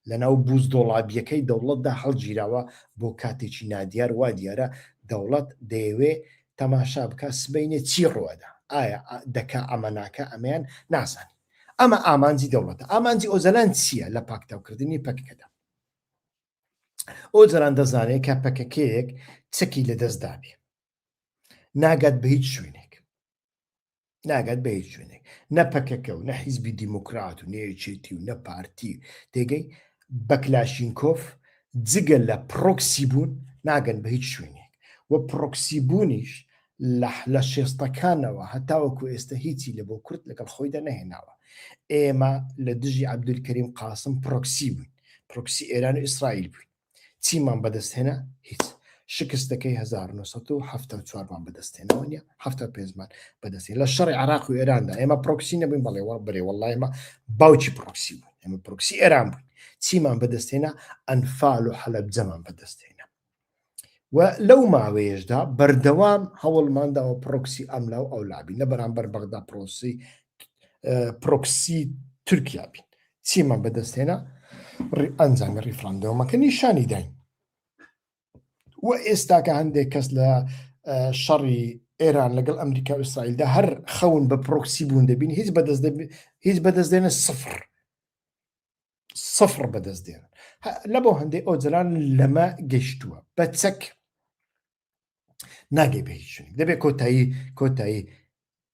لەناو بوز دۆڵابیەکەی دەوڵەتدا هەڵگیراوە بۆ کاتێکی نادیار وا دیارە دەوڵەت دەیەوێ تەماشا بکا سبەینێ چی ڕوئەدا ئایا دەکا ئەمە ناکا ئەمەیان نازانین ئەمە ئامانجی دەوڵەتە ئامانجی ئۆجەلان چییە لە پاکتاوکردنی پەکەکەدا ئۆجەلان دەزانێت کە پەکەکەیەک چەکی لەدەستدابێ ناگات بە هیچ شوێنێک ناگات بە هیچ شوێنێک نە پەکەکە و نە حیزبی دیموکرات و نەیەکێتی و نە پارتی تێگەی بە کلاشینکۆف جگە لە پرۆکسی بوون ناگەن بە هیچ شوێنێک و پرۆکسی بوونیش لە شێستەکانەوە هەتاوەکو ئێستا هیچی لە بۆ کورد لەگەڵ خۆیدا نەهێناوە ئێمە لە دژی عەبدولکەریم قاسم پرۆکسی بووین پرۆکسی ئێران و ئیسرائیل بووین چیمان بەدەست هێنا؟ هیچ. شکستەکەی 1974 مان بەدەست هێناوە نیە 75 مان بەدەست لە شەڕی عراق و ئێراندا ئێمە پرۆکسی نەبووین بەڵێ وە بەرێ وەڵڵا ئێمە باوکی پرۆکسی بووین ئێمە پرۆکسی ئێران بووین چیمان بەدەست هێنا ئەنفال و حەلەبجەمان بەدەست هێنا و لەو ماوەیەشدا بەردەوام هەوڵمانداوە پرۆکسی ئەملا و ئەولابین لە بەرامبەر بەغدا پرۆسی پرۆکسی تورکیا بین چیمان بەدەستهێنا ئەنجامی ڕیفراندۆمەکە نیشانی داین و ئێستاکە هەندێک کەس لە شەڕی ئێران لەگەڵ ئەمریکا و ئیسرائیلدا هەر خەون بە پرۆکسی بوون دەبین هیچ بەدەست هیچ بەدەست دێنە سفر سفر بەدەست دێن لە بۆ هەندێک ئۆجلان لەمە گەشتووە بە چەک ناگەی بە هیچ شوێنێک دەبێت کۆتایی کۆتایی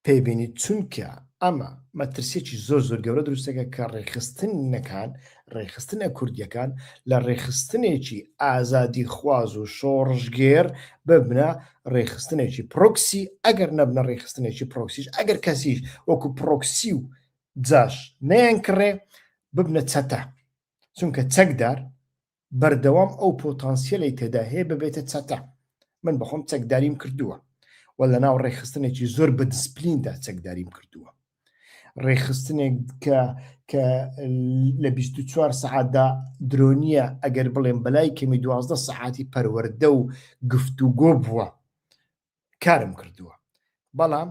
پێبینی چونکە ئەمە مەترسیەکی زۆر زۆر گەورە دروستەکە کە ڕێکخستنەکان ڕێکخستنە کوردیەکان لە ڕێکخستنێکی ئازادی خواز و شۆڕشگێر ببنە ڕێکخستنێکی پرۆکسی ئەگەر نەبنە ڕێکخستنێکی پرۆکسیش ئەگەر کەسیش وەکو پرۆکسی و جاش نەیان کڕێ ببنە چەتە چونکە چەکدار. بەردەوام ئەو پۆتانسیەلەی تێدا هەیە ببێتە چەتە. من بەخۆم چەکداریم کردووە و لەناو ڕێکخستنێکی زۆر بە دیسپلیندا چەکداریم کردووە. ڕێکخستنێک کە کە لە 24 سەعاتدا درۆنیە ئەگەر بڵێم بەلای کەمی 12 سەعاتی پەروەردە و گفتوگۆ بووە کارم کردووە بەڵام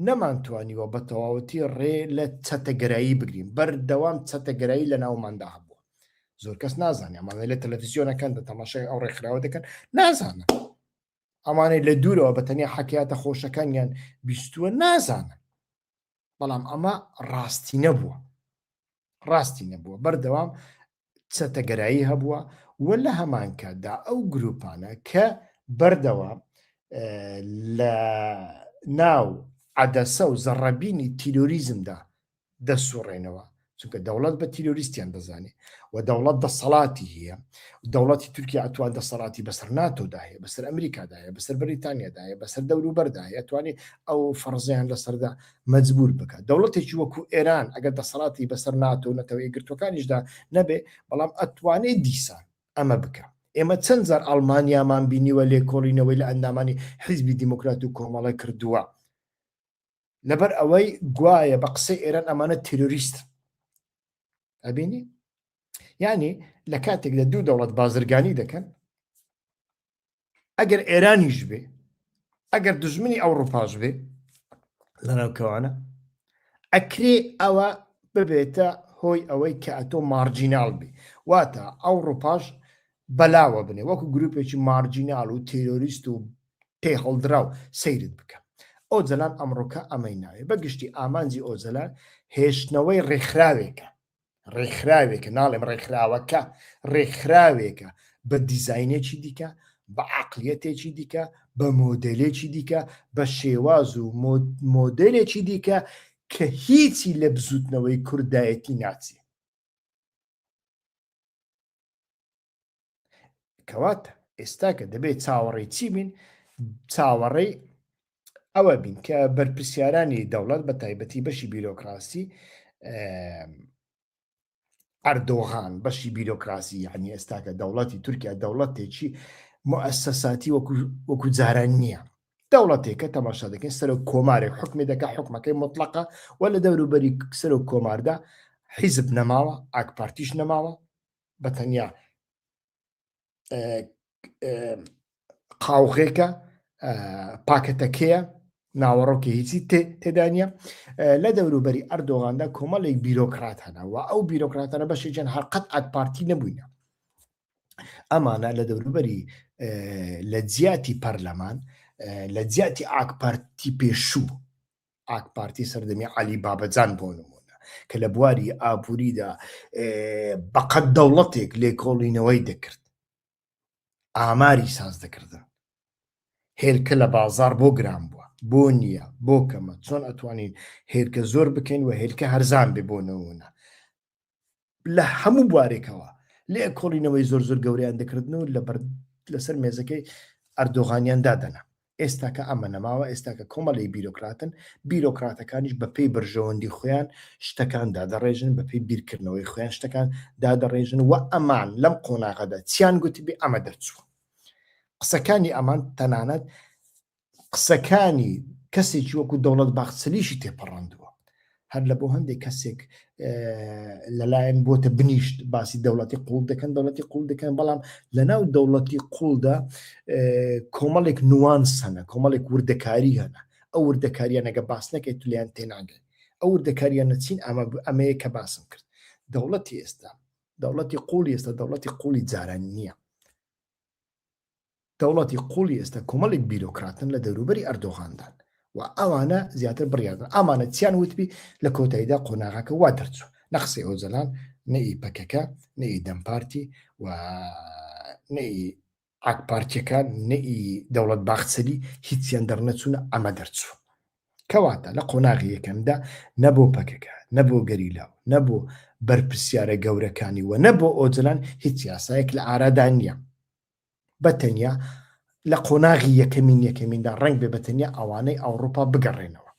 نەمانتوانیوە بە تەواوەتی ڕێ لە چەتەگەرایی بگرین بەردەوام چەتەگەرایی لە ناوماندا هەبووە زۆر کەس نازانێت ئەمانە لە تەلەڤزیۆنەکان دە تەماشای ئەو ڕێکخراوە دەکەن نازانن ئەمانەی لە دوورەوە بە تەنیا حەکیاتە خۆشەکانیان بیستووە نازانن بەڵام ئەمە ڕاستی نەبووە ڕاستی نەبووە بەردەوام چەتەگەرایی هەبووە و لە هەمان کاتدا ئەو گروپانە کە بەردەوام لە ناو عەدەسە و زەڕەبینی تیرۆریزمدا دەسوڕێنەوە چونکە دەوڵەت بە تیرۆریستیان دەزانێ و دەوڵەت دەسەڵاتی هەیە دەوڵەتی تورکیا ئەتوان دەسەڵاتی بەسەر ناتۆدا هەیە بەسەر ئەمریکادا هەیە بەسەر بەریتانیادا هەیە بەسەر دەوروبەردا هەیە ئەتوانێ ئەو فەرزیان لەسەردا مەجبور بکات دەوڵەتێکی وەکو ئێران ئەگەر دەسەڵاتی بەسەر ناتۆ و نەتەوە یەکگرتووەکانیشدا نەبێ بەڵام ئەتوانێ دیسان ئەمە بکە ئێمە چەند جار ئەڵمانیامان بینیوە لێکۆڵینەوەی لە ئەندامانی حیزبی دیموکرات و کۆمەڵە کردووە لەبەر ئەوەی گوایە بە قسەی ئێران ئەمانە تیرۆریست ئەبینی یعنی لە کاتێک لە دوو دەوڵەت بازرگانی دەکەن ئەگەر ئێرانیش بێ ئەگەر دژمنی ئەوروپاش بێ لەناو کەوانە ئەکرێ ئەوە ببێتە هۆی ئەوەی کە ئەتۆ marginal بی واتە ئەوروپاش بەلاوە بنێ وەکو گروپێکی marginal و تیرۆریست و تێهەڵدراو سەیرت بکە. ئۆجەلان ئەمڕۆکە ئەمەی ناوێ. بە گشتی ئامانجی ئۆجەلان هێشتنەوەی ڕێکخراوێکە. ڕێکخراوێکە، ناڵێم ڕێکخراوەکە، ڕێکخراوێکە بە دیزاینێکی دیکە، بە عەقڵیەتێکی دیکە، بە مۆدێلێکی دیکە، بە شێواز و مۆدێلێکی دیکە کە هیچی لە بزووتنەوەی کوردایەتی ناچێ. کەواتە ئێستا کە دەبێت چاوەڕێی چی بین چاوەڕێی ئەوە بین کە بەرپرسیارانی دەوڵەت بە تایبەتی بەشی بیرۆکراسی ئەردۆغان بەشی بیرۆکراسی یعنی ئێستاکە دەوڵەتی تورکیا دەوڵەتێکی مؤسساتی وەکو جاران نییە دەوڵەتێکە تەماشا دەکەین سەرۆک کۆمارێک حکومی دەکە حکومەکەی مطلقە و لە دەوروبەری سەرۆک کۆماردا حیزب نەماوە ئاک پارتیش نەماوە بە تەنیا قاوغێکە پاکەتەکەیە ناوەڕۆکی هیچی تێدا نییە لە دەوروبەری ئەردۆغاندا کۆمەڵێک بیرۆکرات هەنەوە ئەو بیرۆکراتانە بەشێکیان هەر قەت ئاک پارتی نەبووینە ئەمانە لە دەوروبەری لە جیاتی پەرلەمان لە جیاتی ئاک پارتی پێشوو ئاک پارتی سەردەمی عەلی بابەجان بۆ نمونە کە لە بواری ئابووریدا بەقەد دەوڵەتێک لێکۆڵینەوەی دەکرد ئاماری ساز دەکردن هێلکە لە بازار بۆ گران بووە بۆ نییە بۆ کەمە چۆن ئەتوانین هێلکە زۆر بکەین و هێلکە هەرزان بێ بۆ نمونە لە هەموو بوارێکەوە لێکۆڵینەوەی زۆر زۆر گەوریان دەکردن و لە لەسەر مێزەکەی ئەردۆغانیان دادەنا ئێستاکە ئەمە نەماوە ئێستاکە کۆمەڵی بیرۆکراتن بیرۆکراتەکانیش بەپێی بەرژەوەندی خۆیان شتەکان دادەڕێژن بەپێی بیرکردنەوەی خۆیان شتەکان دادەڕێژن و ئەمان لەم قۆناغەدا چیان گوتبی ئەمە دەرچوو قسەکانی ئەمان تەنانەت قسەکانی کەسێکی وەکو دەوڵەت باخچەلیشی تێپەڕاندووە هەر لە بۆ هەندێک کەسێک لەلایەن بۆتە بنیشت باسی دەوڵەتی قوڵ دەکەن دەوڵەتی قوڵ دەکەن بەڵام لە ناو دەوڵەتی قوڵدا کۆمەڵێک nuance هەنە کۆمەڵێک وردەکاری هەنە ئەو وردەکاریانەگە باس نەکەیت لیان تێناگەی ئەو وردەکاریانە چین ئەمە ئەمەیە کە باسم کرد دەوڵەتی ئێستا دەوڵەتی قوڵی ئێستا دەوڵەتی قوڵی جاران نییە دەوڵەتی قوڵی ئێستا کۆمەڵێک بیرۆکراتن لە دەوروبەری ئەردۆغاندان و ئەوانە زیاتر بڕیاردەن. ئەمانە چیان وتبی لە کۆتاییدا قۆناغەکە وا دەرچوو. نە قسەی ئۆجەلان، نە ئی پەکەکە، نە ئی دەم پارتی و نە ئی ئاک پارتیەکان، نە ئی دەوڵەت باخچەلی هیچیان دەرنەچوونە ئەمە دەرچوو. کەواتە لە قۆناغی یەکەمدا نە بۆ پەکەکە، نە بۆ گەریلا و نە بۆ بەرپرسیارە گەورەکانی و نە بۆ ئۆجەلان هیچ یاسایەک لە ئارادا نییە. بە تەنیا لە قۆناغی یەکەمین یەکەمیندا ڕەنگ بێ بە تەنیا ئەوانەی ئەوڕوپا بگەڕێنەوە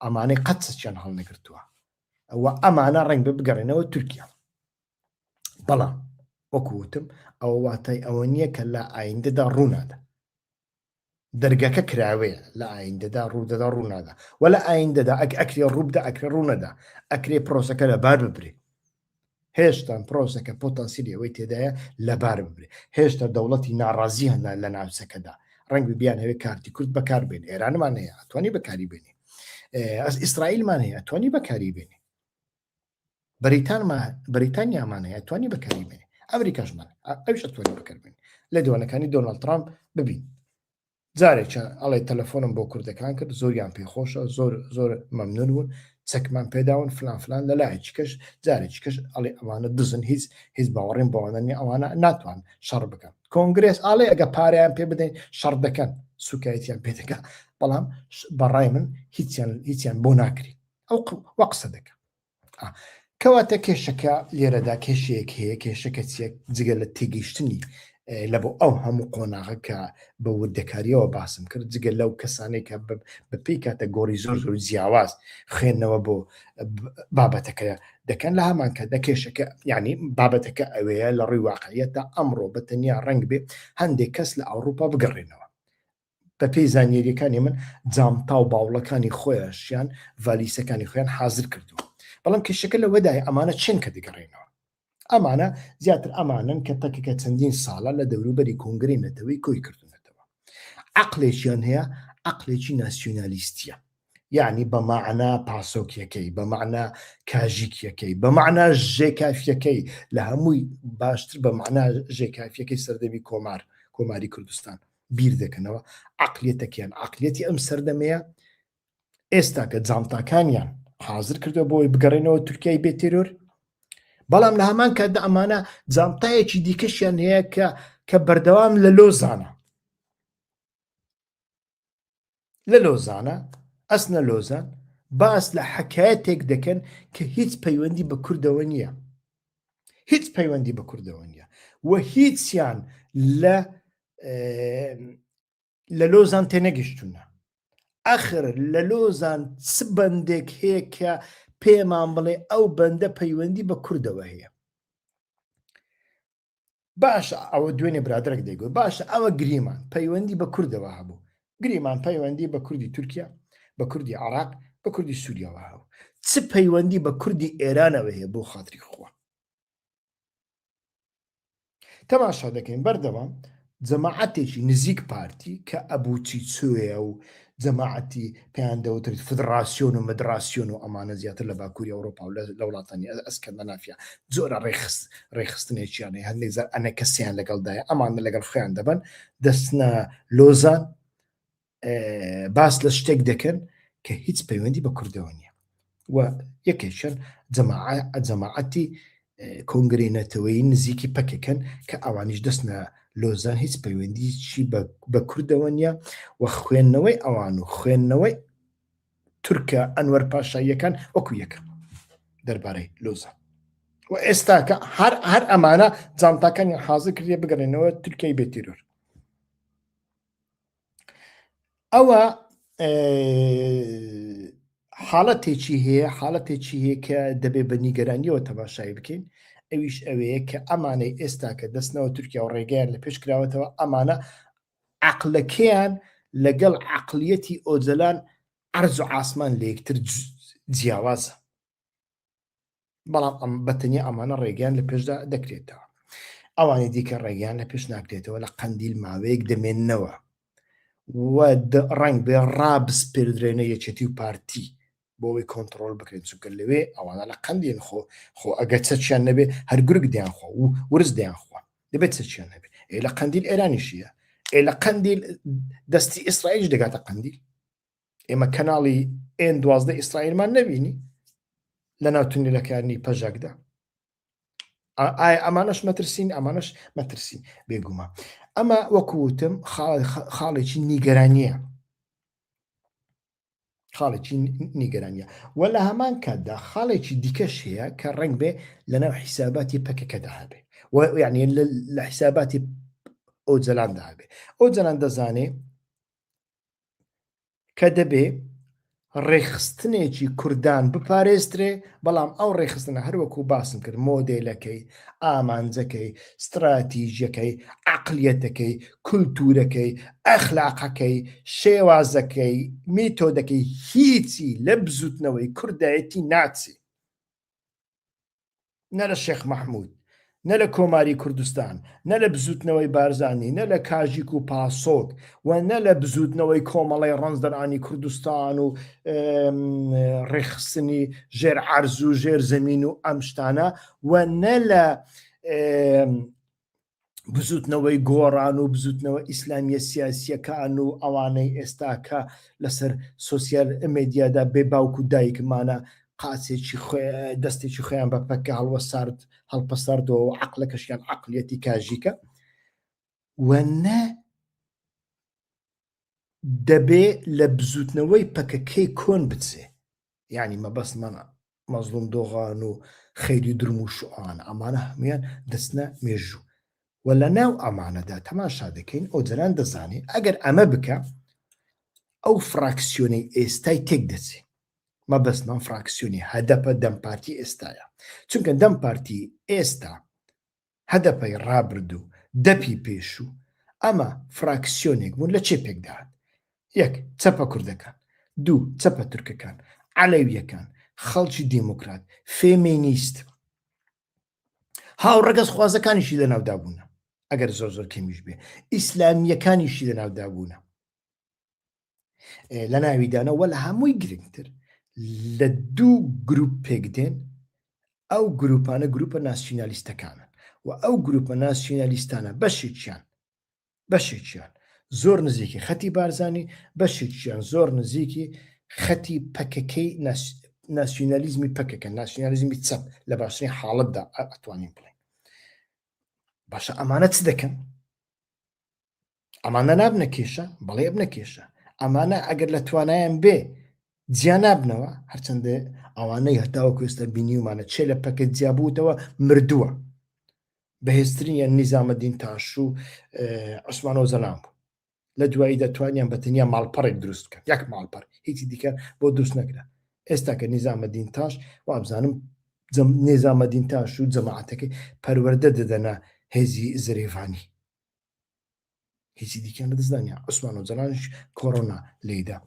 ئەمانەی قەت چەکیان هەڵنەگرتووە و ئەمانە ڕەنگ بێ بگەڕێنەوە تورکیا بەڵام. وەکو وتم ئەوە واتای ئەوە نییە کە لە ئایندەدا ڕوونادا. دەرگەکە کراوەیە لە ئایندەدا ڕوودەدا ڕوونادا و لە ئایندەدا ئەک ئەکرێ ڕووبدا ئەکرێ ڕوونەدا ئەکرێ پرۆسەکە لەبار ببرێ هێشتان پرۆسەکە پۆتەنسیلی ئەوەی تێدایە لەبار ببرێ هێشتا دەوڵەتی ناڕازی هەنا لە ناوچەکەدا ڕەنگ بیان هەوێ کارتی کورد بەکار بێن ئێرانمان هەیە ئەتوانی بەکاری بێنێ ئەس ئیسرائیلمان هەیە ئەتوانی بەکاری بێنێ بەریتانیامان هەیە توانی بەکاری بێنێ ئەمریکاشمان ئەوش ئەتوانی بەکار بێنێ لە دوانەکانی دۆناڵد ترامپ ببین جارێکیان ئەڵێ تەلەفۆنم بۆ کوردەکان کرد زۆریان پێخۆشە زۆر زۆر مەمنون بوون چەکمان پێداون فلان فلان لە لایەکی کەش جارێکی کەش ئەڵێ ئەوانە دزن هیچ هیچ باوەڕیم بەوانە نیە ئەوانە ناتوان شەڕ بکەن کۆنگرێس ئاڵێ ئەگە پارەیان پێ بدەین شەڕ دەکەن سوکایەتیان پێ دەکە بەڵام بەڕای من هیچیان هیچیان بۆ ناکری ئەو وە قسە دەکە کەواتە کێشەکە لێرەدا کێشەیەک هەیە کێشەکە چیە جگە لە تێگەیشتنی لە بۆ ئەو هەموو قۆناغە کە بە وردەکاریەوە باسم کرد جگە لەو کەسانێک کە بە پێی کاتە گۆڕی زۆر زۆر جیاواز خوێندنەوە بۆ بابەتەکە دەکەن لە هەمان کە دەکێشەکە ینی بابەتەکە ئەوەیە لە ڕووی واقعیەتە ئەمڕۆ بە تەنیا ڕنگ بێ هەندێک کەس لە ئەوروپا بگەڕێنەوە بەپێی زانیاریەکانی من جامتا و باوڵەکانی خۆیشیان ڤالیسەکانی خۆیان حازر کردووە بەڵام کێشەکە لەوەدایە ئەمانە چێن کە دەگەڕێنەوە ئەمانە زیاتر ئەمانن کە پەکەکە چەندین ساڵە لە دەوروبەری کۆنگرەی نەتەوەی کۆی کردونەتەوە عقلێکیان هەیە عقلێکی ناسیۆنالیستیە یعنی بە مەعنا پاسۆکیەکەی بە مەعنا کاژیکیەکەی بە مەعنا ژێکافیەکەی لە هەمووی باشتر بە مەعنا ژێکافیەکەی سەردەمی کۆمار کۆماری کوردستان بیر دەکەنەوە عقلیەتەکەیان عقلیەتی ئەم سەردەمەیە ئێستا کە جانتاکانیان حاضر کردووە بۆی بگەڕێنەوە تورکیای بێ تێرۆر بەڵام لە هەمان کاتدا ئەمانە جانتایەکی دیکەشیان هەیە کە کە بەردەوام لە لۆزانە لە لۆزانە ئەسنە لۆزان باس لە حکایەتێک دەکەن کە هیچ پەیوەندی بە کوردەوە نییە هیچ پەیوەندی بە کوردەوە نییە و هیچیان لە لە لۆزان تێنەگەشتونە ئەخر لە لۆزان چ بەندێک هەیە کە پێمان بڵێ ئەو بەندە پەیوەندی بە کوردەوە هەیە باشە ئەوە دوێنێ برادرەک دەیگوت باشە ئەوە گریمان پەیوەندی بە کوردەوە هەبوو گریمان پەیوەندی بە کوردی تورکیا بە کوردی عراق بە کوردی سووریاوە هەبوو چ پەیوەندی بە کوردی ئێرانەوە هەیە بۆ خاتری خوا تەماشا دەکەین بەردەوام جەماعەتێکی نزیک پارتی کە ئەبوچی چۆیە و جەماعەتی پێیان دەوترێت فدراسیۆن و مدراسیۆن و ئەمانە زیاتر لە باکووری ئەوروپا و لە وڵاتانی ئەسکەندەنافیا جۆرە ڕێخست ڕێخستنێکیان هەیە هەندێک جار ئەنەکەسیان لەگەڵدایە ئەمانە لەگەڵ خۆیان دەبن دەستنە لۆزان باس لە شتێک دەکەن کە هیچ پەیوەندی بە کوردەوە نییە و یەکێکیان جەماعەتی کۆنگرەی نەتەوەیی نزیکی پەکەکەن کە ئەوانیش دەستنە لۆزان هیچ پەیوەندیی بە کوردەوە نییە و خوێندنەوەی ئەوان و خوێندنەوەی تورکە ئەنوەر پاشاییەکان وەکو یەکە دەربارەی لۆزان و ئێستاکە هەر هەر ئەمانە جانتاکانیان حاضر کردێ بگەڕێنەوە تورکیای بێ تیرۆر ئەوە حاڵەتێکی هەیە حاڵەتێکی هەیە کە دەبێ بە نیگەرانیەوە تەماشای بکەین ئەویش ئەوەیە کە ئەمانەی ئێستا کە دەستنەوە تورکیا و ڕێگەیان لە پێش کراوەتەوە ئەمانە عقلەکەیان لەگەڵ عقلیەتی ئۆجەلان عەرز و ئاسمان لە یەکتر جیاوازە بەڵام ئەم بەتەنیا ئەمانە ڕێگەیان لە پێشدا دەکرێتەوە ئەوانی دیکە ڕێگەیان لە پێش ناکرێتەوە لە قەندیل ماوەیەک دەمێننەوە و ڕەنگ بێ ڕابسپێردرێنە یەکێتی و پارتی بۆ ئەوەی کۆنتڕۆل بکرێن چونکە لەوێ ئەوانە لە قەندیل خۆ خۆ ئەگەر چەکیان نەبێ هەر گورگ دەیان خوا و ورز دەیان خوا دەبێت چەکیان هەبێ ئێ لە قەندیل ئێرانیشیە ئێ لە قەندیل دەستی ئیسرائیل دەگاتە قەندیل ئێمە کەناڵی ئێن 12 ئیسرائیلمان نەبینی لە ناو تونێلەکانی پەژاکدا ئایا ئەمانەش مەترسین ئەمانەش مەترسین بێگومان ئەمە وەکوتم خاڵێکی نیگەرانیە خاڵێکی نیگەرانیە و لە هەمان کاتدا خاڵێکی دیکەش هەیە کە ڕنگ بێ لەناو حیساباتی پەکەکەدا هەبێ و یعنی لە حیساباتی ئۆجەلاندا هەبێ ئۆجەلان دەزانێ کە دەبێ. ڕێکخستنێکی کوردان بپارێزدرێ، بەڵام ئەو ڕێکخستنە هەر وەکوو باسم کرد مۆدێلەکەی، ئامانجەکەی، ستراتیژیەکەی، عەقلیەتەکەی، کولتوورەکەی، ئەخلاقەکەی، شێوازەکەی، میتۆدەکەی هیچی لە بزووتنەوەی کوردایەتی ناچێ. نە لە شێخ مەحمود، نە لە کۆماری کوردستان، نە لە بزووتنەوەی بارزانی، نە لە کاژیک و پاسۆک و نە لە بزووتنەوەی کۆمەڵەی ڕەنجدەرانی کوردستان و ڕێکخستنی ژێر عەرز و ژێر زەمین و ئەم شتانە و نە لە بزوتنەوەی گۆڕان و بزوتنەوە ئیسلامیە سیاسیەکان و ئەوانەی ئێستاکە لەسەر سۆسیال مێدیادا بێ باوک و دایکمانە قاچێکی دەستێکی خۆیان بە پەکە هەڵوەسارد هەڵپەساردەوە و عقلەکەشیان عقلیەتی کاژیکە و نە دەبێ لە بزوتنەوەی پەکەکەی کۆن بچێ یعنی مەبەستمان مەزڵوم دۆغان و خەیری درموش و ئەوانە ئەمانە هەمویان دەچنە مێژوو و لە ناو ئەمانەدا تەماشا دەکەین ئۆجەلان دەزانێ ئەگەر ئەمە بکە ئەو فراکسیۆنەی ئێستای تێک دەچێ مەبەستمان فراکسیۆنی هەدەپە دەم پارتی ئێستاە چونکە دەم پارتی ئێستا هەدەپەی ڕابردوو، دەپی پێشوو، ئەمە فراکسیۆنێک بوون لە چێ پێکدەهات؟ یەک، چەپە کوردەکان، دوو، چەپە تورکەکان، عەلەوییەکان، خەڵکی دێموکرات، فێمێنیست، هاوڕەگەزخوازەکانیشی لەناودا بوونە، ئەگەر زۆر زۆر کەمیش بێ، ئیسلامییەکانیشی لەناودا بوونە. لە ناویدانە وە لە هەمووی گرنگتر لە دوو گروپ پێک دێن ئەو گروپانە گروپە ناسیونالیستەکانن و ئەو گروپە ناسیونالیستانە بەشێکیان بەشێکیان زۆر نزیکی خەتی بارزانی بەشێکیان زۆر نزیکی خەتی پەکەکەی ناسیونالیزمی پەکەکە ناسیونالیزمی چەپ لە باشترین حاڵەتدا ئەتوانین بڵێن باشە ئەمانە چ دەکەن ئەمانە نابنە کێشە؟ بەڵێ ئەبنە کێشە. ئەمانە ئەگەر لە توانایان بێ جیا نابنەوە، هەرچەندە ئەوانەی هەتاوەکو ئێستا بینیومانە چێ لە پەکە جیا بووتەوە مردووە. بەهێزترینیان نیزامەدین تاش و عوسمان ئۆزەلان بوو. لە دواییدا توانیان بە تەنیا ماڵپەڕێک دروست بکەن، یەک ماڵپەڕ، هیچی دیکە بۆ دروست نەکرا. ئێستا کە نیزامەدین تاش وابزانم نیزامەدین تاش و جەماعەتەکەی پەروەردە دەدەنە هێزی زرێڤانی. هیچی دیکەیان لەدەست دانە عوسمان ئۆجەلانیش کۆرۆنا لێیدا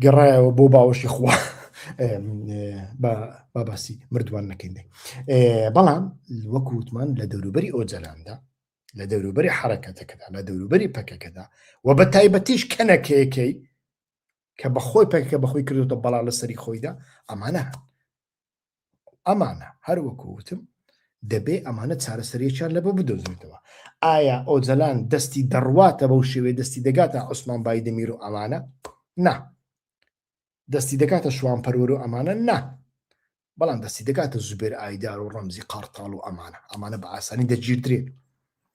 گەڕایەوە بۆ باوەشی خوا با باسی مردووان نەکەین بەڵام وەکو وتمان لە دەوروبەری ئۆجەلاندا لە دەوروبەری حرەکەتەکەدا لە دەوروبەری پەکەکەدا و بە تایبەتیش کەنەکەیەکەی کە بەخۆی پەکەکە بەخۆی کردوتە بەڵا لەسەری خۆیدا ئەمانە هەن ئەمانە هەر وەکو وتم دەبێ ئەمانە چارەسەریەکیان لەبۆ بدۆزرێتەوە. ئایا ئۆجەلان دەستی دەڕواتە بەو شێوەیە دەستی دەگاتە عوسمان بایدەمیر و ئەمانە؟ نا. دەستی دەگاتە شوان پەروەر و ئەمانە؟ نا. بەڵام دەستی دەگاتە زوبێر ئایدار و ڕەمزی قارتاڵ و ئەمانە. ئەمانە بە ئاسانی دەگیردرێن.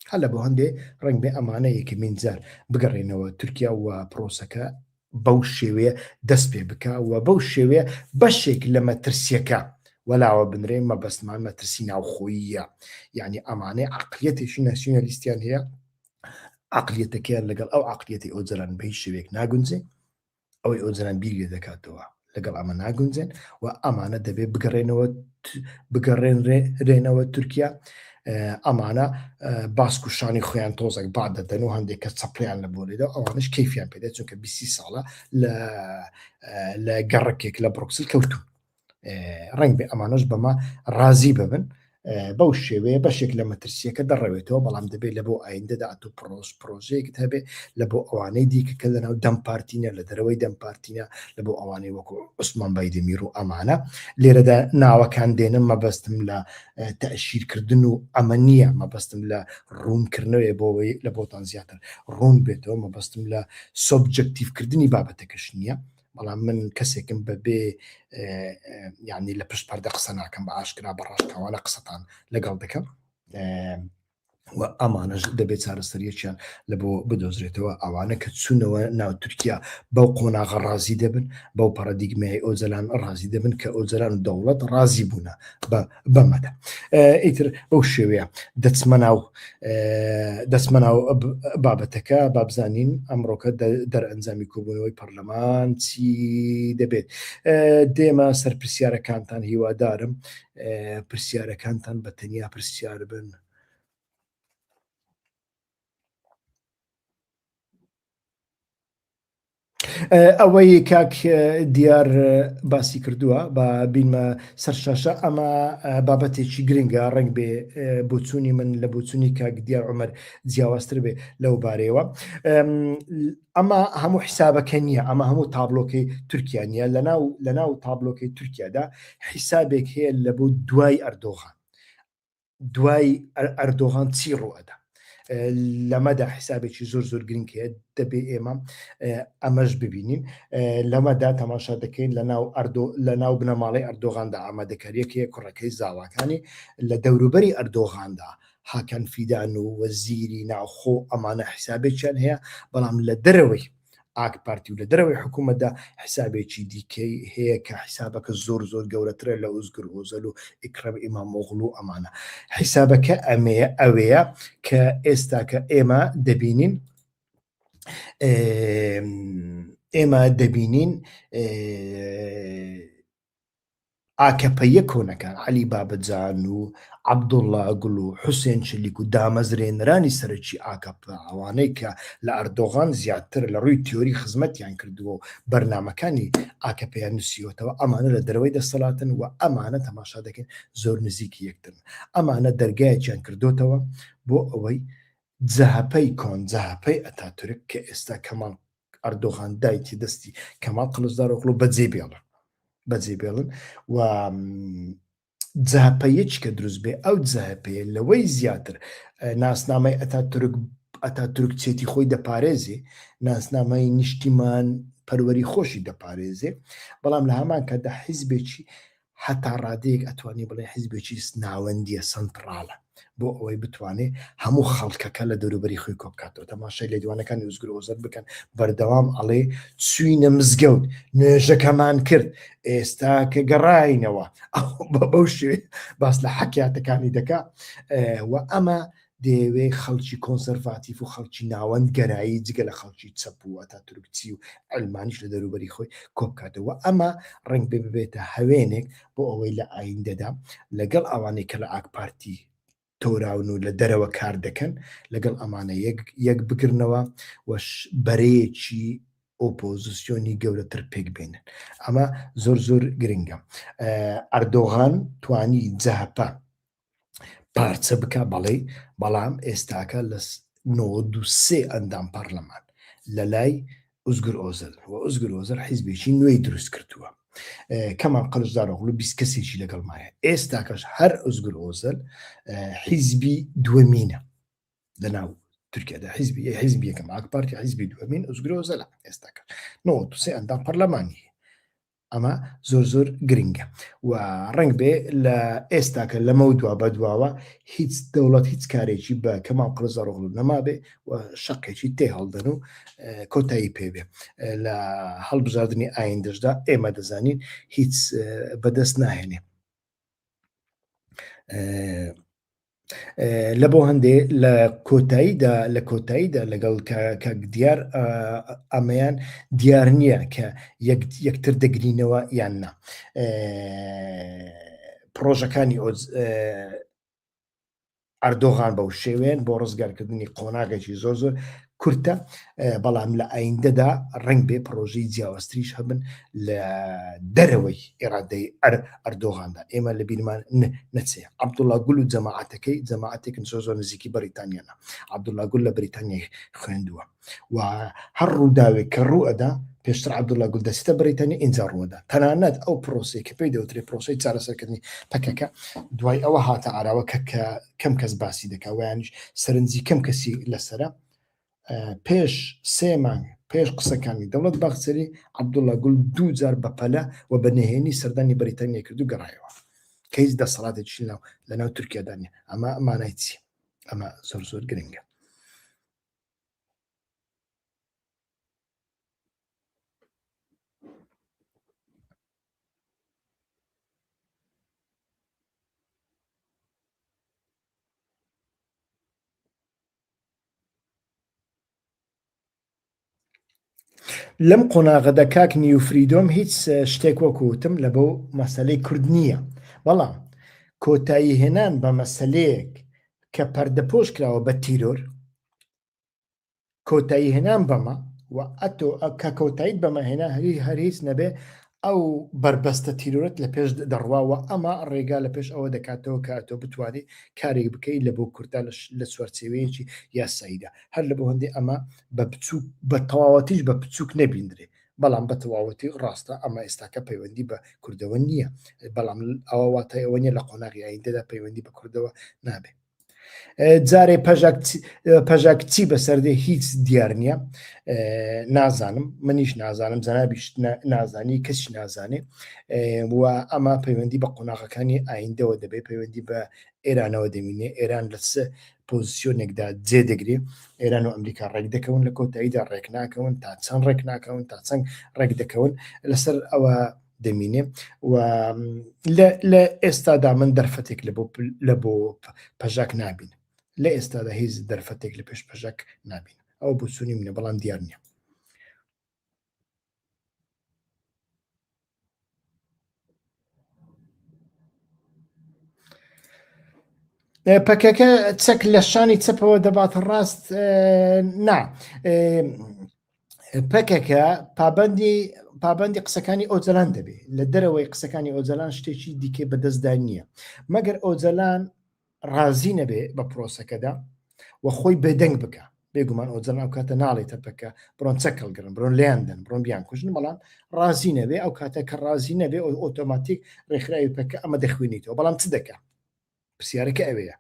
هەر لە بۆ هەندێ ڕەنگ بێ ئەمانە یەکەمین جار بگەڕێنەوە تورکیا و پرۆسەکە بەو شێوەیە دەست پێ بکا و بەو شێوەیە بەشێک لە مەترسیەکە وەلاوە بنرێ مەبەستمان مەترسی ناوخۆییە یعنی ئەمانەی عقلیەتێکی ناسیۆنالیستیان هەیە عقلیەتەکەیان لەگەڵ ئەو عقلیەتی ئۆجەلان بە هیچ شێوەیەک ناگونجێ ئەوەی ئۆجەلان بیر لێ دەکاتەوە لەگەڵ ئەمە ناگونجێن و ئەمانە دەبێ بگەڕێنەوە بگەڕێنرێنەوە تورکیا ئەمانە باسک و شانی خۆیان تۆزێک با دەدەن و هەندێک کە چەپڵیان لە بۆ لێدا ئەوانش کەیفیان پێدێت چونکە 20 ساڵە لە لە گەڕەکێک لە بڕۆکسل کەوتون ڕنگ بێ ئەمانەش بەمە ڕازی ببن بەو شێوەیە بەشێک لە مەترسیەکە دەڕەوێتەوە بەڵام دەبێت لە بۆ ئایندەدا ئەتۆ پرۆس پرۆژەیەکت هەبێ لە بۆ ئەوانەی دیکە کە لەناو دەم پارتینە لە دەرەوەی دەم پارتینە لە بۆ ئەوانەی وەکو عوسمان بایدەمیر و ئەمانە لێرەدا ناوەکان دێنم مەبەستم لە تەشیرکردن و ئەمە نییە مەبەستم لە ڕوونکردنەوەی بۆەوەی لە بۆتان زیاتر ڕوون بێتەوە مەبەستم لە سۆبجەکتیڤکردنی بابەتەکەش نییە بەڵام من کەسێکم بەبێ یعنی لە پشت پەردە قسە ناکەم بە ئاشکرا بە ڕاشکاوانە قسەتان لەگەڵ دەکەم. و ئەمانەش دەبێت چارەسەریەکیان لە بۆ بدۆزرێتەوە ئەوانە کە چوونەوە ناو تورکیا بەو قۆناغە ڕازی دەبن بەو پەڕەدیگمای ئۆجەلان ڕازی دەبن کە ئۆجەلان و دەوڵەت ڕازی بوونە بە بەمەدە ئیتر بەو شێوەیە دەچمە ناو دەچمە ناو بابەتەکە بابزانین ئەمڕۆکە دەرئەنجامی کۆبوونەوەی پەرلەمان چی دەبێت دێمە سەر پرسیارەکانتان هیوادارم پرسیارەکانتان بە تەنیا پرسیار بن. ئەوەی کاک دیار باسی کردووە بە بینمە سەر شاشە ئەمە بابەتێکی گرنگە ڕنگ بێ بۆچوونی من لە بۆچوونی کاک دیار عمر جیاوازتر بێ لەو بارەیەوە ئەمە هەموو حیسابەکە نییە ئەمە هەموو تابلۆکەی تورکیا نییە لەناو لەناو تابلۆکەی تورکیادا حیسابێک هەیە لە بۆ دوای ئەردۆغان دوای ئەردۆغان چی ڕوئەدا لەمەدا حیسابێکی زۆر زۆر گرنگ هەیە دەبێ ئێمە ئەمەش ببینین لەمەدا تەماشا دەکەین لە ناو ئەردۆ لە ناو بنەماڵەی ئەردۆغاندا ئامادەکاریەک هەیە کوڕەکەی زاواکانی لە دەوروبەری ئەردۆغاندا هاکان فیدان و وەزیری ناوخۆ ئەمانە حیسابێکیان هەیە، بەڵام لە دەرەوەی ئاک پارتی و لە دەرەوەی حکوومەتدا حیسابێکی دیکەی هەیە کە حیسابەکە زۆر زۆر گەورەترە لە ئۆزگور ئۆزەل و ئیکرەم ئیمامئۆغڵو و ئەمانە. حیسابەکە ئەمەیە ئەوەیە کە ئێستا کە ئێمە دەبینین ئێمە دەبینین ئاکەپەییە کۆنەکان، عەلی بابەجان و عەبدوڵڵا گوڵ و حوسێن چلیک و دامەزرێنەرانی سەرەکی ئاکەپە، ئەوانەی کە لە ئەردۆغان زیاتر لە ڕووی تیۆری خزمەتیان کردووە و بەرنامەکانی ئاکەپەیان نووسیوەتەوە، ئەمانە لە دەرەوەی دەسەڵاتن و ئەمانە تەماشا دەکەین زۆر نزیکی یەکترن. ئەمانە دەرگایەکیان کردۆتەوە بۆ ئەوەی جەهەپەی کۆن، جەهەپەی ئەتاتورک کە ئێستا کەماڵ ئەردۆغان دایتی دەستی کەماڵ قڵچدارۆغڵو بەجێ بێڵن بەجێ بێڵن و جەهەپەیەکی کە دروست بێ ئەو جەهەپەیە لەوەی زیاتر ناسنامەی ئەتا تورک ئەتا تورک چێتی خۆی دەپارێزێ ناسنامەی نیشتیمان پەروەری خۆشی دەپارێزێ بەڵام لە هەمان کاتدا حیزبێکی هەتا ڕادەیەک ئەتوانی بڵێ حیزبێکی ناوەندیە سەنتڕاڵە بۆ ئەوەی بتوانێ هەموو خەڵکەکە لە دەوروبەری خۆی کۆبکاتەوە تەماشای لێدوانەکانی ئۆزگور ئۆزەل بکەن بەردەوام ئەڵێ چوینە مزگەوت نوێژەکەمان کرد ئێستا کە گەڕاینەوە بەو شێوێ باس لە حەکیاتەکانی دەکا و ئەمە دەیەوێ خەڵکی کۆنسەرڤاتیف و خەڵکی ناوەند گەرایی جگە لە خەڵکی چەپ و ئەتاتورکچی و عەلمانیش لە دەوروبەری خۆی کۆبکاتەوە ئەمە ڕەنگ بێ ببێتە هەوێنێک بۆ ئەوەی لە ئایندەدا لەگەڵ ئەوانەی کە لە ئاک پارتی تۆراون و لە دەرەوە کار دەکەن لەگەڵ ئەمانە یەک یەک بگرنەوە و بەرەیەکی ئۆپۆزیسیۆنی گەورەتر پێک بێنن ئەمە زۆر زۆر گرنگە ئەردۆغان توانی جەهەپە پارچە بکە بەڵێ بەڵام ئێستاکە لە 93 ئەندام پەرلەمان لە لای ئوزگور ئۆزەل و ئوزگور ئۆزەل حیزبێکی نوێی دروست کردووە کەمال قەلجدارۆغڵو 20 کەسێکی لەگەڵمایە ئێستاکەش هەر ئوزگور ئۆزەل حیزبی دووەمینە لە ناو تورکیادا حیزبی حیزبی یەکەم ئاک پارتی حیزبی دووەمین ئوزگور ئۆزەلە ئێستاکە 93 ئەندام پەرلەمانی ئەمە زۆر زۆر گرنگە و ڕەنگ بێ لە ئێستاکە لەمە و دوا بەدواوە هیچ دەوڵەت هیچ کارێکی بە کەماڵ قڵزەڕۆغڵو نەمابێ و شەقێکی تێ هەڵدەن و کۆتایی پێبێ لە هەڵبژاردننی ئایندەشدا ئێمە دەزانین هیچ بەدەست ناهێنێ لە بۆ هەندێ لە کۆتاییدا لە کۆتاییدا لەگەڵ کاک دیار ئەمەیان دیار نییە کە یەکتر دەگرینەوە یان نا پرۆژەکانی ئەردۆغان بەو شێوێن بۆ ڕزگارکردنی قۆناغێکی زۆر زۆر کورتە بەڵام لە ئایندەدا ڕەنگ بێ پڕۆژەی جیاوازتریش هەبن لە دەرەوەی ئێرادەی ئەر ئەردۆغاندا ئێمە لە بیرمان نەچێ عەبدوڵا گول و جەماعەتەکەی جەماعەتێکن زۆر زۆر نزیکی بەریتانیانە عەبدوڵا گول لە بەریتانیای خوێندووە و هەر ڕووداوێک کە ڕوو ئەدا پێشتر عەبدوڵا گول دەچێتە بەریتانیا ئینجا ڕووەدا تەنانەت ئەو پرۆسەی کە پێی دەوترێ پرۆسەی چارەسەرکردنی پەکەکە دوای ئەوە هاتە ئاراوە کە کە کەم کەس باسی دەکا ویانیش سەرنجی کەم کەسی لەسرە پێش سێ مانگ پێش قسەکانی دەوڵەت باخچەلی عەبدوڵا گول دوو جار بەپەلە و بە نهێنی سەردانی بەریتانیا کرد و گەڕایەوە کە هیچ دەسەڵاتێکی ناو لەناو تورکیادا نیە ئەمە مانای چی؟ ئەمە زۆر زۆر گرنگە. لەم قۆناغەدا کاک نیو فریدۆم هیچ شتێک وەکو وتم لە بۆ مەسەلەی کورد نییە بەڵام کۆتایی هێنان بە مەسەلەیەک کە پەردەپۆش کراوە بە تیرۆر کۆتایی هێنان بەمە و ئەتۆ کە کۆتاییت بەمە هێنا هەری هەر هیچ نەبێ ئەو بەربەستە تیرۆرت لە پێش دەڕوا و ئەمە ڕێگا لە پێش ئەوە دەکاتەوە کە ئەتۆ بتوانی کارێک بکەی لە بۆ کوردا لە چوارچێوەیەکی یاساییدا هەر لە بۆ هەندێ ئەمە بە بچووک بە تەواوەتیش بە بچووک نەبیندرێ بەڵام بە تەواوەتی ڕاستە ئەمە ئێستاکە پەیوەندی بە کوردەوە نییە بەڵام ئەوە واتای ئەوە نیە لە قۆناغی ئایندەدا پەیوەندی بە کوردەوە نابێ. جارێ پەژاک چی بەسەردێ هیچ دیار نییە نازانم منیش نازانم جەنابیش نازانی کەس نازانێ و ئەمە پەیوەندی بە قۆناغەکانی ئایندەوە دەبێت پەیوەندی بە ئێرانەوە دەمینێ ئێران لە چ پۆزیسیۆنێکدا جێ دەگرێ ئێران و ئەمریکا ڕێک دەکەون لە کۆتاییدا ڕێک ناکەون تا چەند ڕێک ناکەون تا چەند ڕێک دەکەون لەسەر ئەوە دەمینێ و لە ئێستادا من دەرفەتێک لە بۆ لە بۆ پەژاک نابین لە ئێستادا هیچ دەرفەتێک لە پێش پەژاک نابین ئەو بۆچوونی منە بەڵام دیار نییە. پەکەکە چەک لە شانی چەپەوە دەباتە ڕاست نا پەکەکە پابندی پابندی قسەکانی ئۆجەلان دەبێت لە دەرەوەی قسەکانی ئۆجەلان شتێکی دیکەی بەدەستدا نییە مەگەر ئۆجەلان ڕازی نەبێ بە پرۆسەکەدا و خۆی بێدەنگ بکە بێگومان ئۆجەلان ئەو کاتە ناڵێتە پەکە بڕۆن چەک هەڵگرن بڕۆن لێیان دەن بڕۆن بیان کوژن بەڵام ڕازی نەبێ ئەو کاتە کە ڕازی نەبێ ئۆتۆماتیک ڕێکخراوی پەکە ئەمە دەخوێنیتەوە بەڵام چ دەکا پرسیارەکە ئەوەیە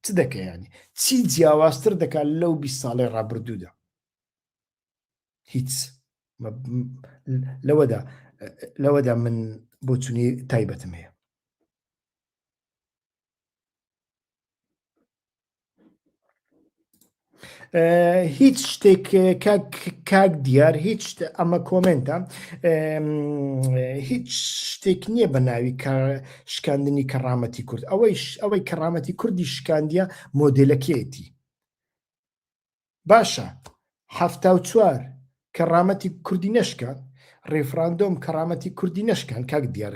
چ دەکە ینی چی جیاوازتر دەکات لەو 20 ساڵی ڕابردوودا هیچ لەوەدا لەوەدا من بۆچونی تایبەتم هەیە هیچ شتێک کاک دیار هیچ ئەمە کۆمنتە هیچ شتێک نییە بە ناوی کە شکاندنی کەڕامەتی کورد ئەوەی ئەوەی کەڕامەتی کوردی شکاندیە مۆدلەکەیەتی باشە 74 کەڕامەتی کوردی نەشکان ڕیفراندۆم کەڕامەتی کوردی نەشکان کاک دیار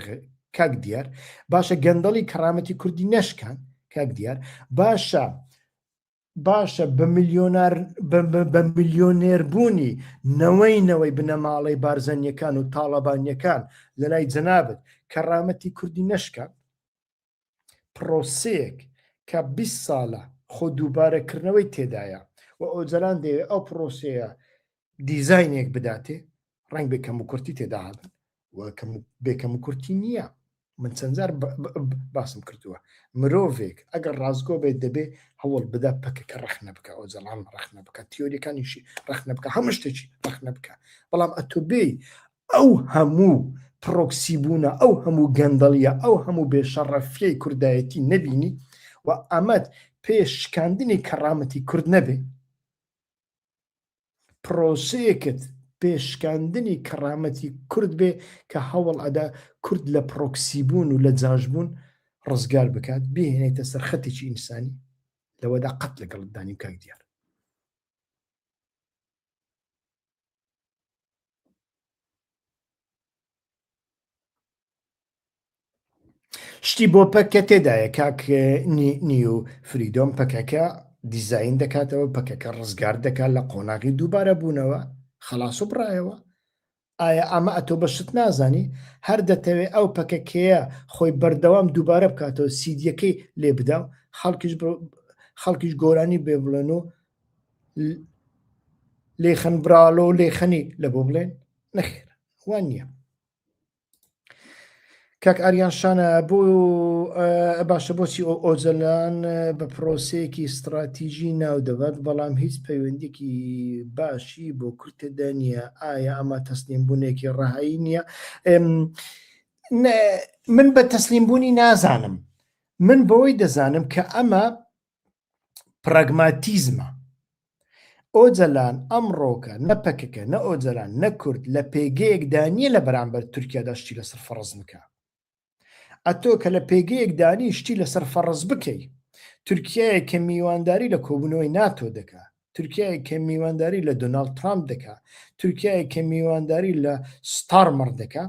کاک دیار باشە گەندەڵی کەڕامەتی کوردی نەشکان کاک دیار باشە باشە بە ملیۆنار بە ملیۆنێر بوونی نەوەی نەوەی بنەماڵەی بارزانیەکان و تاڵەبانیەکان لە لای جەنابت کەڕامەتی کوردی نەشکان پڕۆسەیەک کە 20 ساڵە خۆ دووبارەکردنەوەی تێدایە و ئۆجەلان دەیەوێت ئەو پڕۆسەیە دیزاینێک بداتێ ڕەنگ بێ کەم و کورتی تێدا هەبن و بێ کەم و کورتی نییە من چەندجار باسم کردووە مرۆڤێک ئەگەر ڕاستگۆ بێت دەبێ هەوڵ بدا پەکەکە ڕەخنە بکە ئۆجەلان ڕەخنە بکە تیۆریەکانیشی ڕەخنە بکە هەموو شتێکی ڕەخنە بکە بەڵام ئەتۆ بێ ئەو هەموو پرۆکسی بوونە ئەو هەموو گەندەڵیە ئەو هەموو بێشەڕەفیەی کوردایەتی نەبینی و ئەمەت پێ شکاندنی کەڕامەتی کورد نەبێ پرۆسەیەکت پێ شکاندنی کەڕامەتی کورد بێ کە هەوڵ ئەدا کورد لە پرۆکسی بوون و لە جاش بوون ڕزگار بکات بهێنێتە سەر خەتێکی ئینسانی لەوەدا قەت لەگەڵت دانیم کاک دیار. شتی بۆ پەککە تێدایە کاک نیو فریدۆم پەکەکە دیزین دەکاتەوە پەکەکە ڕزگار دەکات لە قۆناغی دووبارە بوونەوە خەلاس و بڕایەوە ئایا ئەمە ئەتۆ بە شت نازانی هەر دەتەوێ ئەو پەکەکەیە خۆی بەردەوام دووبارە بکاتەوە سیدیەکەی لێ بدا و خەڵکیش خەڵکیش گۆرانی بێ بڵێن و لێخەن براڵۆ لێخەنی لە بۆ بڵێن نەخێر وان نییە کاک ئاریان شانە بۆ باشە بۆچی ئۆجەلان بە پرۆسەیەکی ستراتیژی ناو دەبات بەڵام هیچ پەیوەندێکی باشی بۆ کورد تێدا نییە ئایا ئەمە تەسلیم بوونێکی ڕەهایی نییە من بە تەسلیم بوونی نازانم من بەوەی دەزانم کە ئەمە. پراگماتیزمە. ئۆجەلان ئەمڕۆکە نە پەکەکە نە ئۆجەلان نە کورد لە پێگەیەکدا نییە لە بەرامبەر تورکیادا شتی لەسەر فەڕز بکا. ئەتۆ کە لە پێگەیەک دانی شتی لەسەر فەڕز بکەی، تورکیایەک کە میوانداری لە کۆبوونەوەی ناتۆ دەکا، تورکیایەک کە میوانداری لە دۆناڵد ترامپ دەکا، تورکیایەک کە میوانداری لە ستارمەر دەکا،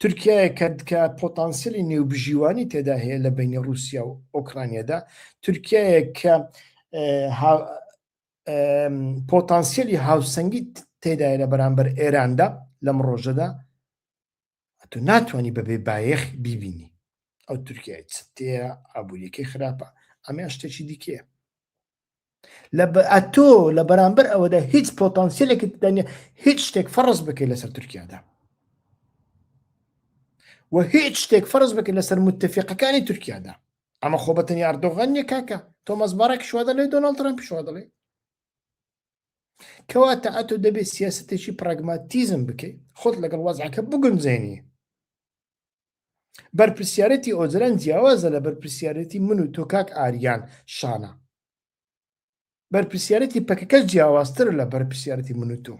تورکیایەک کە کە پۆتانسیلی نێوبژیوانی تێدا هەیە لە بەینی ڕووسیا و ئۆکرانیادا، تورکیایەک کە پۆتانسیلی هاوسەنگی تێدایە لە بەرامبەر ئێراندا لەم ڕۆژەدا، ئەتۆ ناتوانی بەبێ بایەخ بیبینی ئەو تورکیای چتەیە ئابووریەکەی خراپە ئەمەیان شتێکی دیکەیە لە ئەتۆ لە بەرامبەر ئەوەدا هیچ پۆتانسیلێکت دانیە هیچ شتێک فەرز بکەیت لەسەر تورکیادا و هیچ شتێک فەرز بکەیت لەسەر متفقەکانی تورکیادا ئەمە خۆ بەتەنی ئەردۆغان نیە کاکە تۆماس باراک شوا دەڵێ دۆناڵد ترامپ شوا دەڵێ کەواتە ئەتۆ دەبێت سیاستێکی پراگماتیزم بکەیت خۆت لەگەڵ وەزعەکە بگونجێنی بەرپرسیارەتی ئۆجەلان جیاوازە لە بەرپرسیارەتی من و تۆ کاک ئاریان شانە بەرپرسیارەتی پەکەکە جیاوازتر لە بەرپرسیارەتی من و تۆ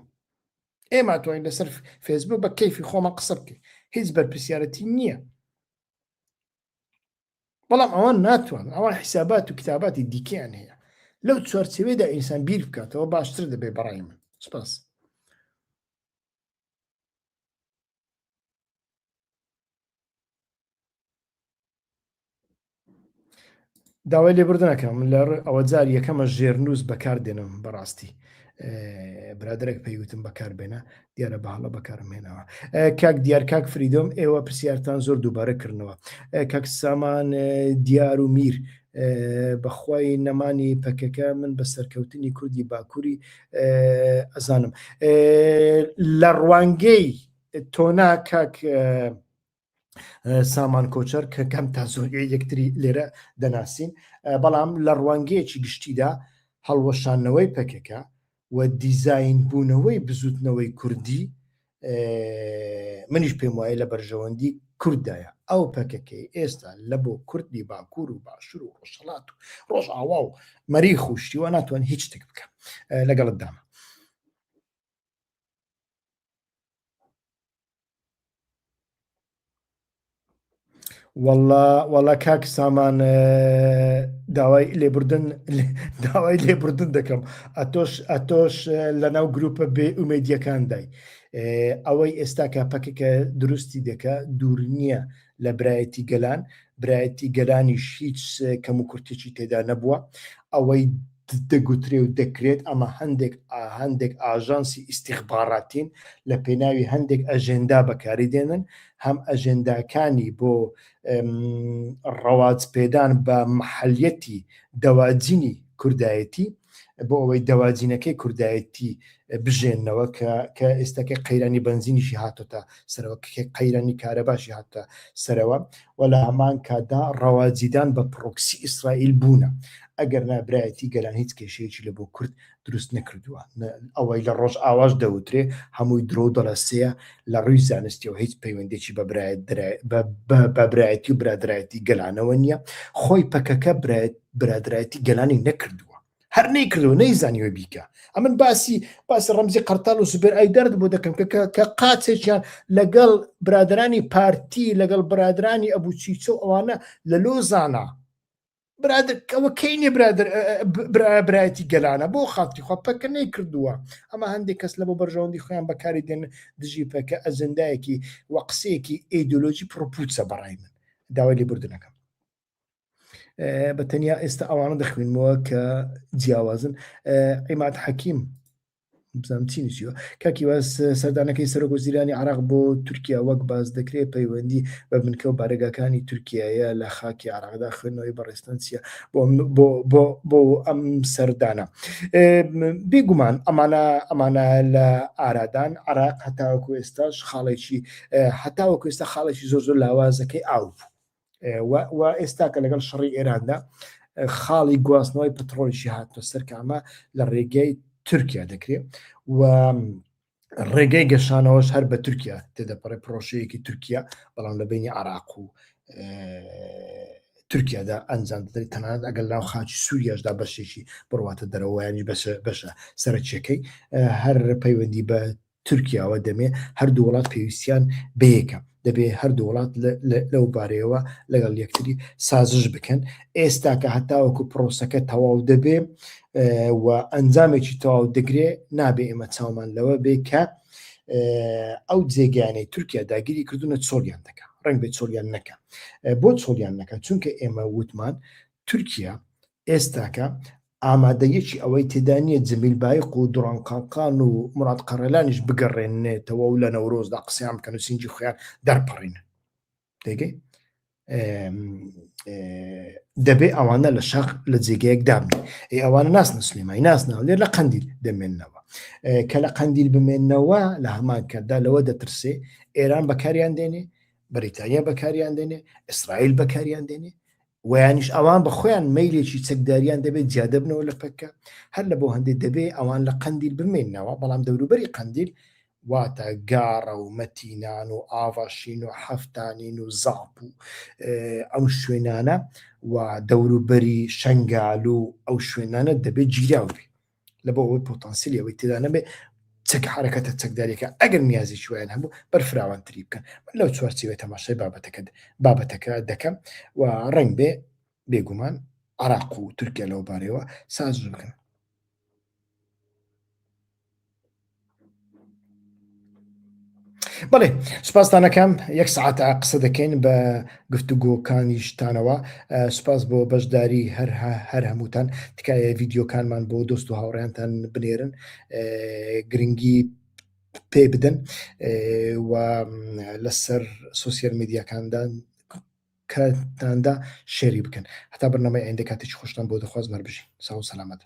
ئێمە توانین لەسەر فێسبوک بە کەیفی خۆمان قسە بکەین هیچ بەرپرسیارەتی نییە بەڵام ئەوان ناتوان ئەوان حیسابات و کتاباتی دیکەیان هەیە لەو چوارچێوەیەدا ئینسان بیر بکاتەوە باشتر دەبێت بەڕای من سپاس. داوای لێبوردنەکەم لە ئەوە جار یەکەمە ژێرنووس بەکار دێنم بەڕاستی برادێک پێیوتم بەکار بێنە دیارە بە هەڵە بەکارم هێناوە کاک دیار کاک فریدۆم ئێوە پرسیارتان زۆر دووبارە کردنەوە کاک سامان دیار و میر بەخوای نەمانی پەکەکە من بە سەرکەوتنی کوردی باکووری ئەزانم لە ڕوانگەی تۆنا کاک سامان کۆچەر کە کەم تا زۆر یەکتری لێرە دەناسین بەڵام لە ڕوانگەیەکی گشتیدا هەڵوەشانەوەی پەکەکە و دیزاین بوونەوەی بزوتنەوەی کوردی منیش پێم وایە لە بەرژەوەندی کورددایە ئەو پەکەکەی ئێستا لە بۆ کوردی باکوور و باشوور و ڕۆژهەڵات و ڕۆژئاوا و مەریخ و شتیوە ناتوان هیچ شتێک بکە لەگەڵت دامە. وەڵا وەڵا کاک سامان داوای لێبوردن داوای لێبوردن دەکەم ئەتۆش ئەتۆش لەناو گروپە بێ ئومێدیەکاندای ئەوەی ئێستا کە پەکەکە دروستی دەکە دوور نییە لە برایەتی گەلان برایەتی گەلانیش هیچ کەم و کورتێکی تێدا نەبووە ئەوەی دەگوترێ و دەکرێت ئەمە هەندێک هەندێک ئاژانسی ئیستیخباراتین لە پێناوی هەندێک ئەژێندا بەکاری دێنن هەم ئەژێنداکانی بۆ ڕەواج پێدان بە محەلیەتی دەواجینی کوردایەتی بۆ ئەوەی دەواجینەکەی کوردایەتی بژێنەوە کە کە ئێستاکە قەیرانی بەنزینیشی هاتۆتە سەرەوە کە قەیرانی کارەباشی هاتە سەرەوە و لە هەمان کاتدا ڕەواجیدان بە پرۆکسی ئیسرائیل بوونە ئەگەر نا برایەتی گەلان هیچ کێشەیەکی لە بۆ کورد دروست نەکردووە ئەوەی لە ڕۆژ ئاواش دەوترێ هەمووی درۆ و دەڵەسەیە لە ڕووی زانستیەوە هیچ پەیوەندێکی بە بە برایەتی و برادرایەتی گەلانەوە نییە خۆی پەکەکە برادرایەتی گەلانی نەکردووە هەر نەیکردووە نەیزانیوە بیکە ئەمن باسی باسی ڕەمزی قەرتاڵ و زوبێر ئایدارت بۆ دەکەم کە کە قاچێکیان لەگەڵ برادرانی پارتی لەگەڵ برادرانی ئەبوو چیچۆ ئەوانە لە لۆزانە برادر ئەوە کەی نیە برادر برایەتی گەلانە بۆ خاتری خوا پەکە نەیکردووە ئەمە هەندێک کەس لە بۆ بەرژەوەندی خۆیان بەکاری دێن دژی پەکە ئەجندایەکی و قسەیەکی ئیدۆلۆژی پڕپوچە بەڕای من داوای لێبوردنەکەم بە تەنیا ئێستا ئەوانە دەخوێنمەوە کە جیاوازن عیماد حەکیم بزانم چی نووسیوە کاکی واز سەردانەکەی سەرۆک وەزیرانی عراق بۆ تورکیا وەک باس دەکرێت پەیوەندی بە بنکە و بارەگاکانی تورکیایە لە خاکی عراقدا خوێندنەوەی بەڕێزتان چییە بۆ بۆ بۆ بۆ ئەم سەردانە بێگومان ئەمانە ئەمانە لە ئارادان عراق هەتاوەکو ئێستاش خاڵێکی هەتاوەکو ئێستا خاڵێکی زۆر زۆر لاوازەکەی ئاو بوو و ئێستا کە لەگەڵ شەڕی ئێراندا خاڵی گواستنەوەی پترۆلیشی هاتوە سەر کە ئەمە لە ڕێگەی تورکیا دەکرێت و ڕێگەی گەشانەوەش هەر بە تورکیا تێدەپەڕێ پرۆشەیەکی تورکیا بەڵام لە بینی عراق و. تورکیادا ئەنجام دەدرێت تەنانەت ئەگەر لەناو خاکی سووریاشدا بەشێکی بڕواتە دەرەوە یانیش بەشە بەشە سەرەکیەکەی هەر پەیوەندی بە تورکیاوە دەمێ هەردوو وڵات پێویستیان بەیەکە دەبێ هەردوو وڵات لەو بارەیەوە لەگەڵ یەکتری سازش بکەن ئێستا کە هەتاوەکو پرۆسەکە تەواو دەبێ و ئەنجامێکی تەواو دەگرێ نابێ ئێمە چاومان لەوە بێ کە ئەو جێگانەی تورکیا داگیری کردوونە چۆڵیان دەکە ڕنگ بێ چۆڵیان نەکە بۆ چۆڵیان نەکە چونکە ئێمە وتمان تورکیا ئێستاکە ئامادەیەکی ئەوەی تێدا نییە جەمیل بایق و دوڕان قاڵقان و مراد قەڕێلانیش بگەڕێنێتەوە و لە نەورۆزدا قسەیان بکەن و سینگی خۆیان دەرپەڕینن دەگەی دەبێ ئەوانە لە شاخ لە جێگەیەک دابنێ ئێ ئەوانە ناسنە سلێمانی ناسنەوە لێر لە قەندیل دەمێننەوە کە لە قەندیل بمێنەوە لە هەمان کاتدا لەوە دەترسێ ئێران بەکاریان دێنێ بەریتانیا بەکاریان دێنێ ئیسرائیل بەکاریان دێنێ ویانیش ئەوان بە خۆیان مەیلێکی چەکداریان دەبێت جیادەبنەوە لە پەککە هەر لە بۆ هەندێک دەبێ ئەوان لە قەندیل بمێنەوە بەڵام دەوروبەری قەندیل واتە گاڕە و مەتینان و ئاڤاشین و حەفتانین و زاپ و ئەو شوێنانە و دەوروبەری شەنگال و ئەو شوێنانە دەبێت گیراو بێ لە بۆ ئەوەی پۆتانسیلی ئەوەی تێدا نەبێ چەک حرەکەتە چەکداریەکە ئەگەر نیازی شویان هەبوو بەرفراوانتری بکەن من لەو چوارچێوەی تەماشای بابەتەکە بابەتەکە دەکەم و ڕنگ بێ بێگومان عراق و تورکیا لەو بارەوە ساز بکەن بەڵێ سوپاستانەکەم یەک سعاتە قسە دەکەین بە گفتوگۆکانیشتانەوە سوپاس بۆ بەشداری هەر هەر هەمووتان تکایە ڤیددیوکانمان بۆ دۆست و هاوڕێیانتان بنێرن گرنگی پێ بدەن و لەسەر سوسیال میدیاکاندا کاتاندا شێری بکەن هەتا بەرنامەی ئایندە کاتێکی خۆشتان بۆ دەخوازم هەر بژین ساو سەلامەت.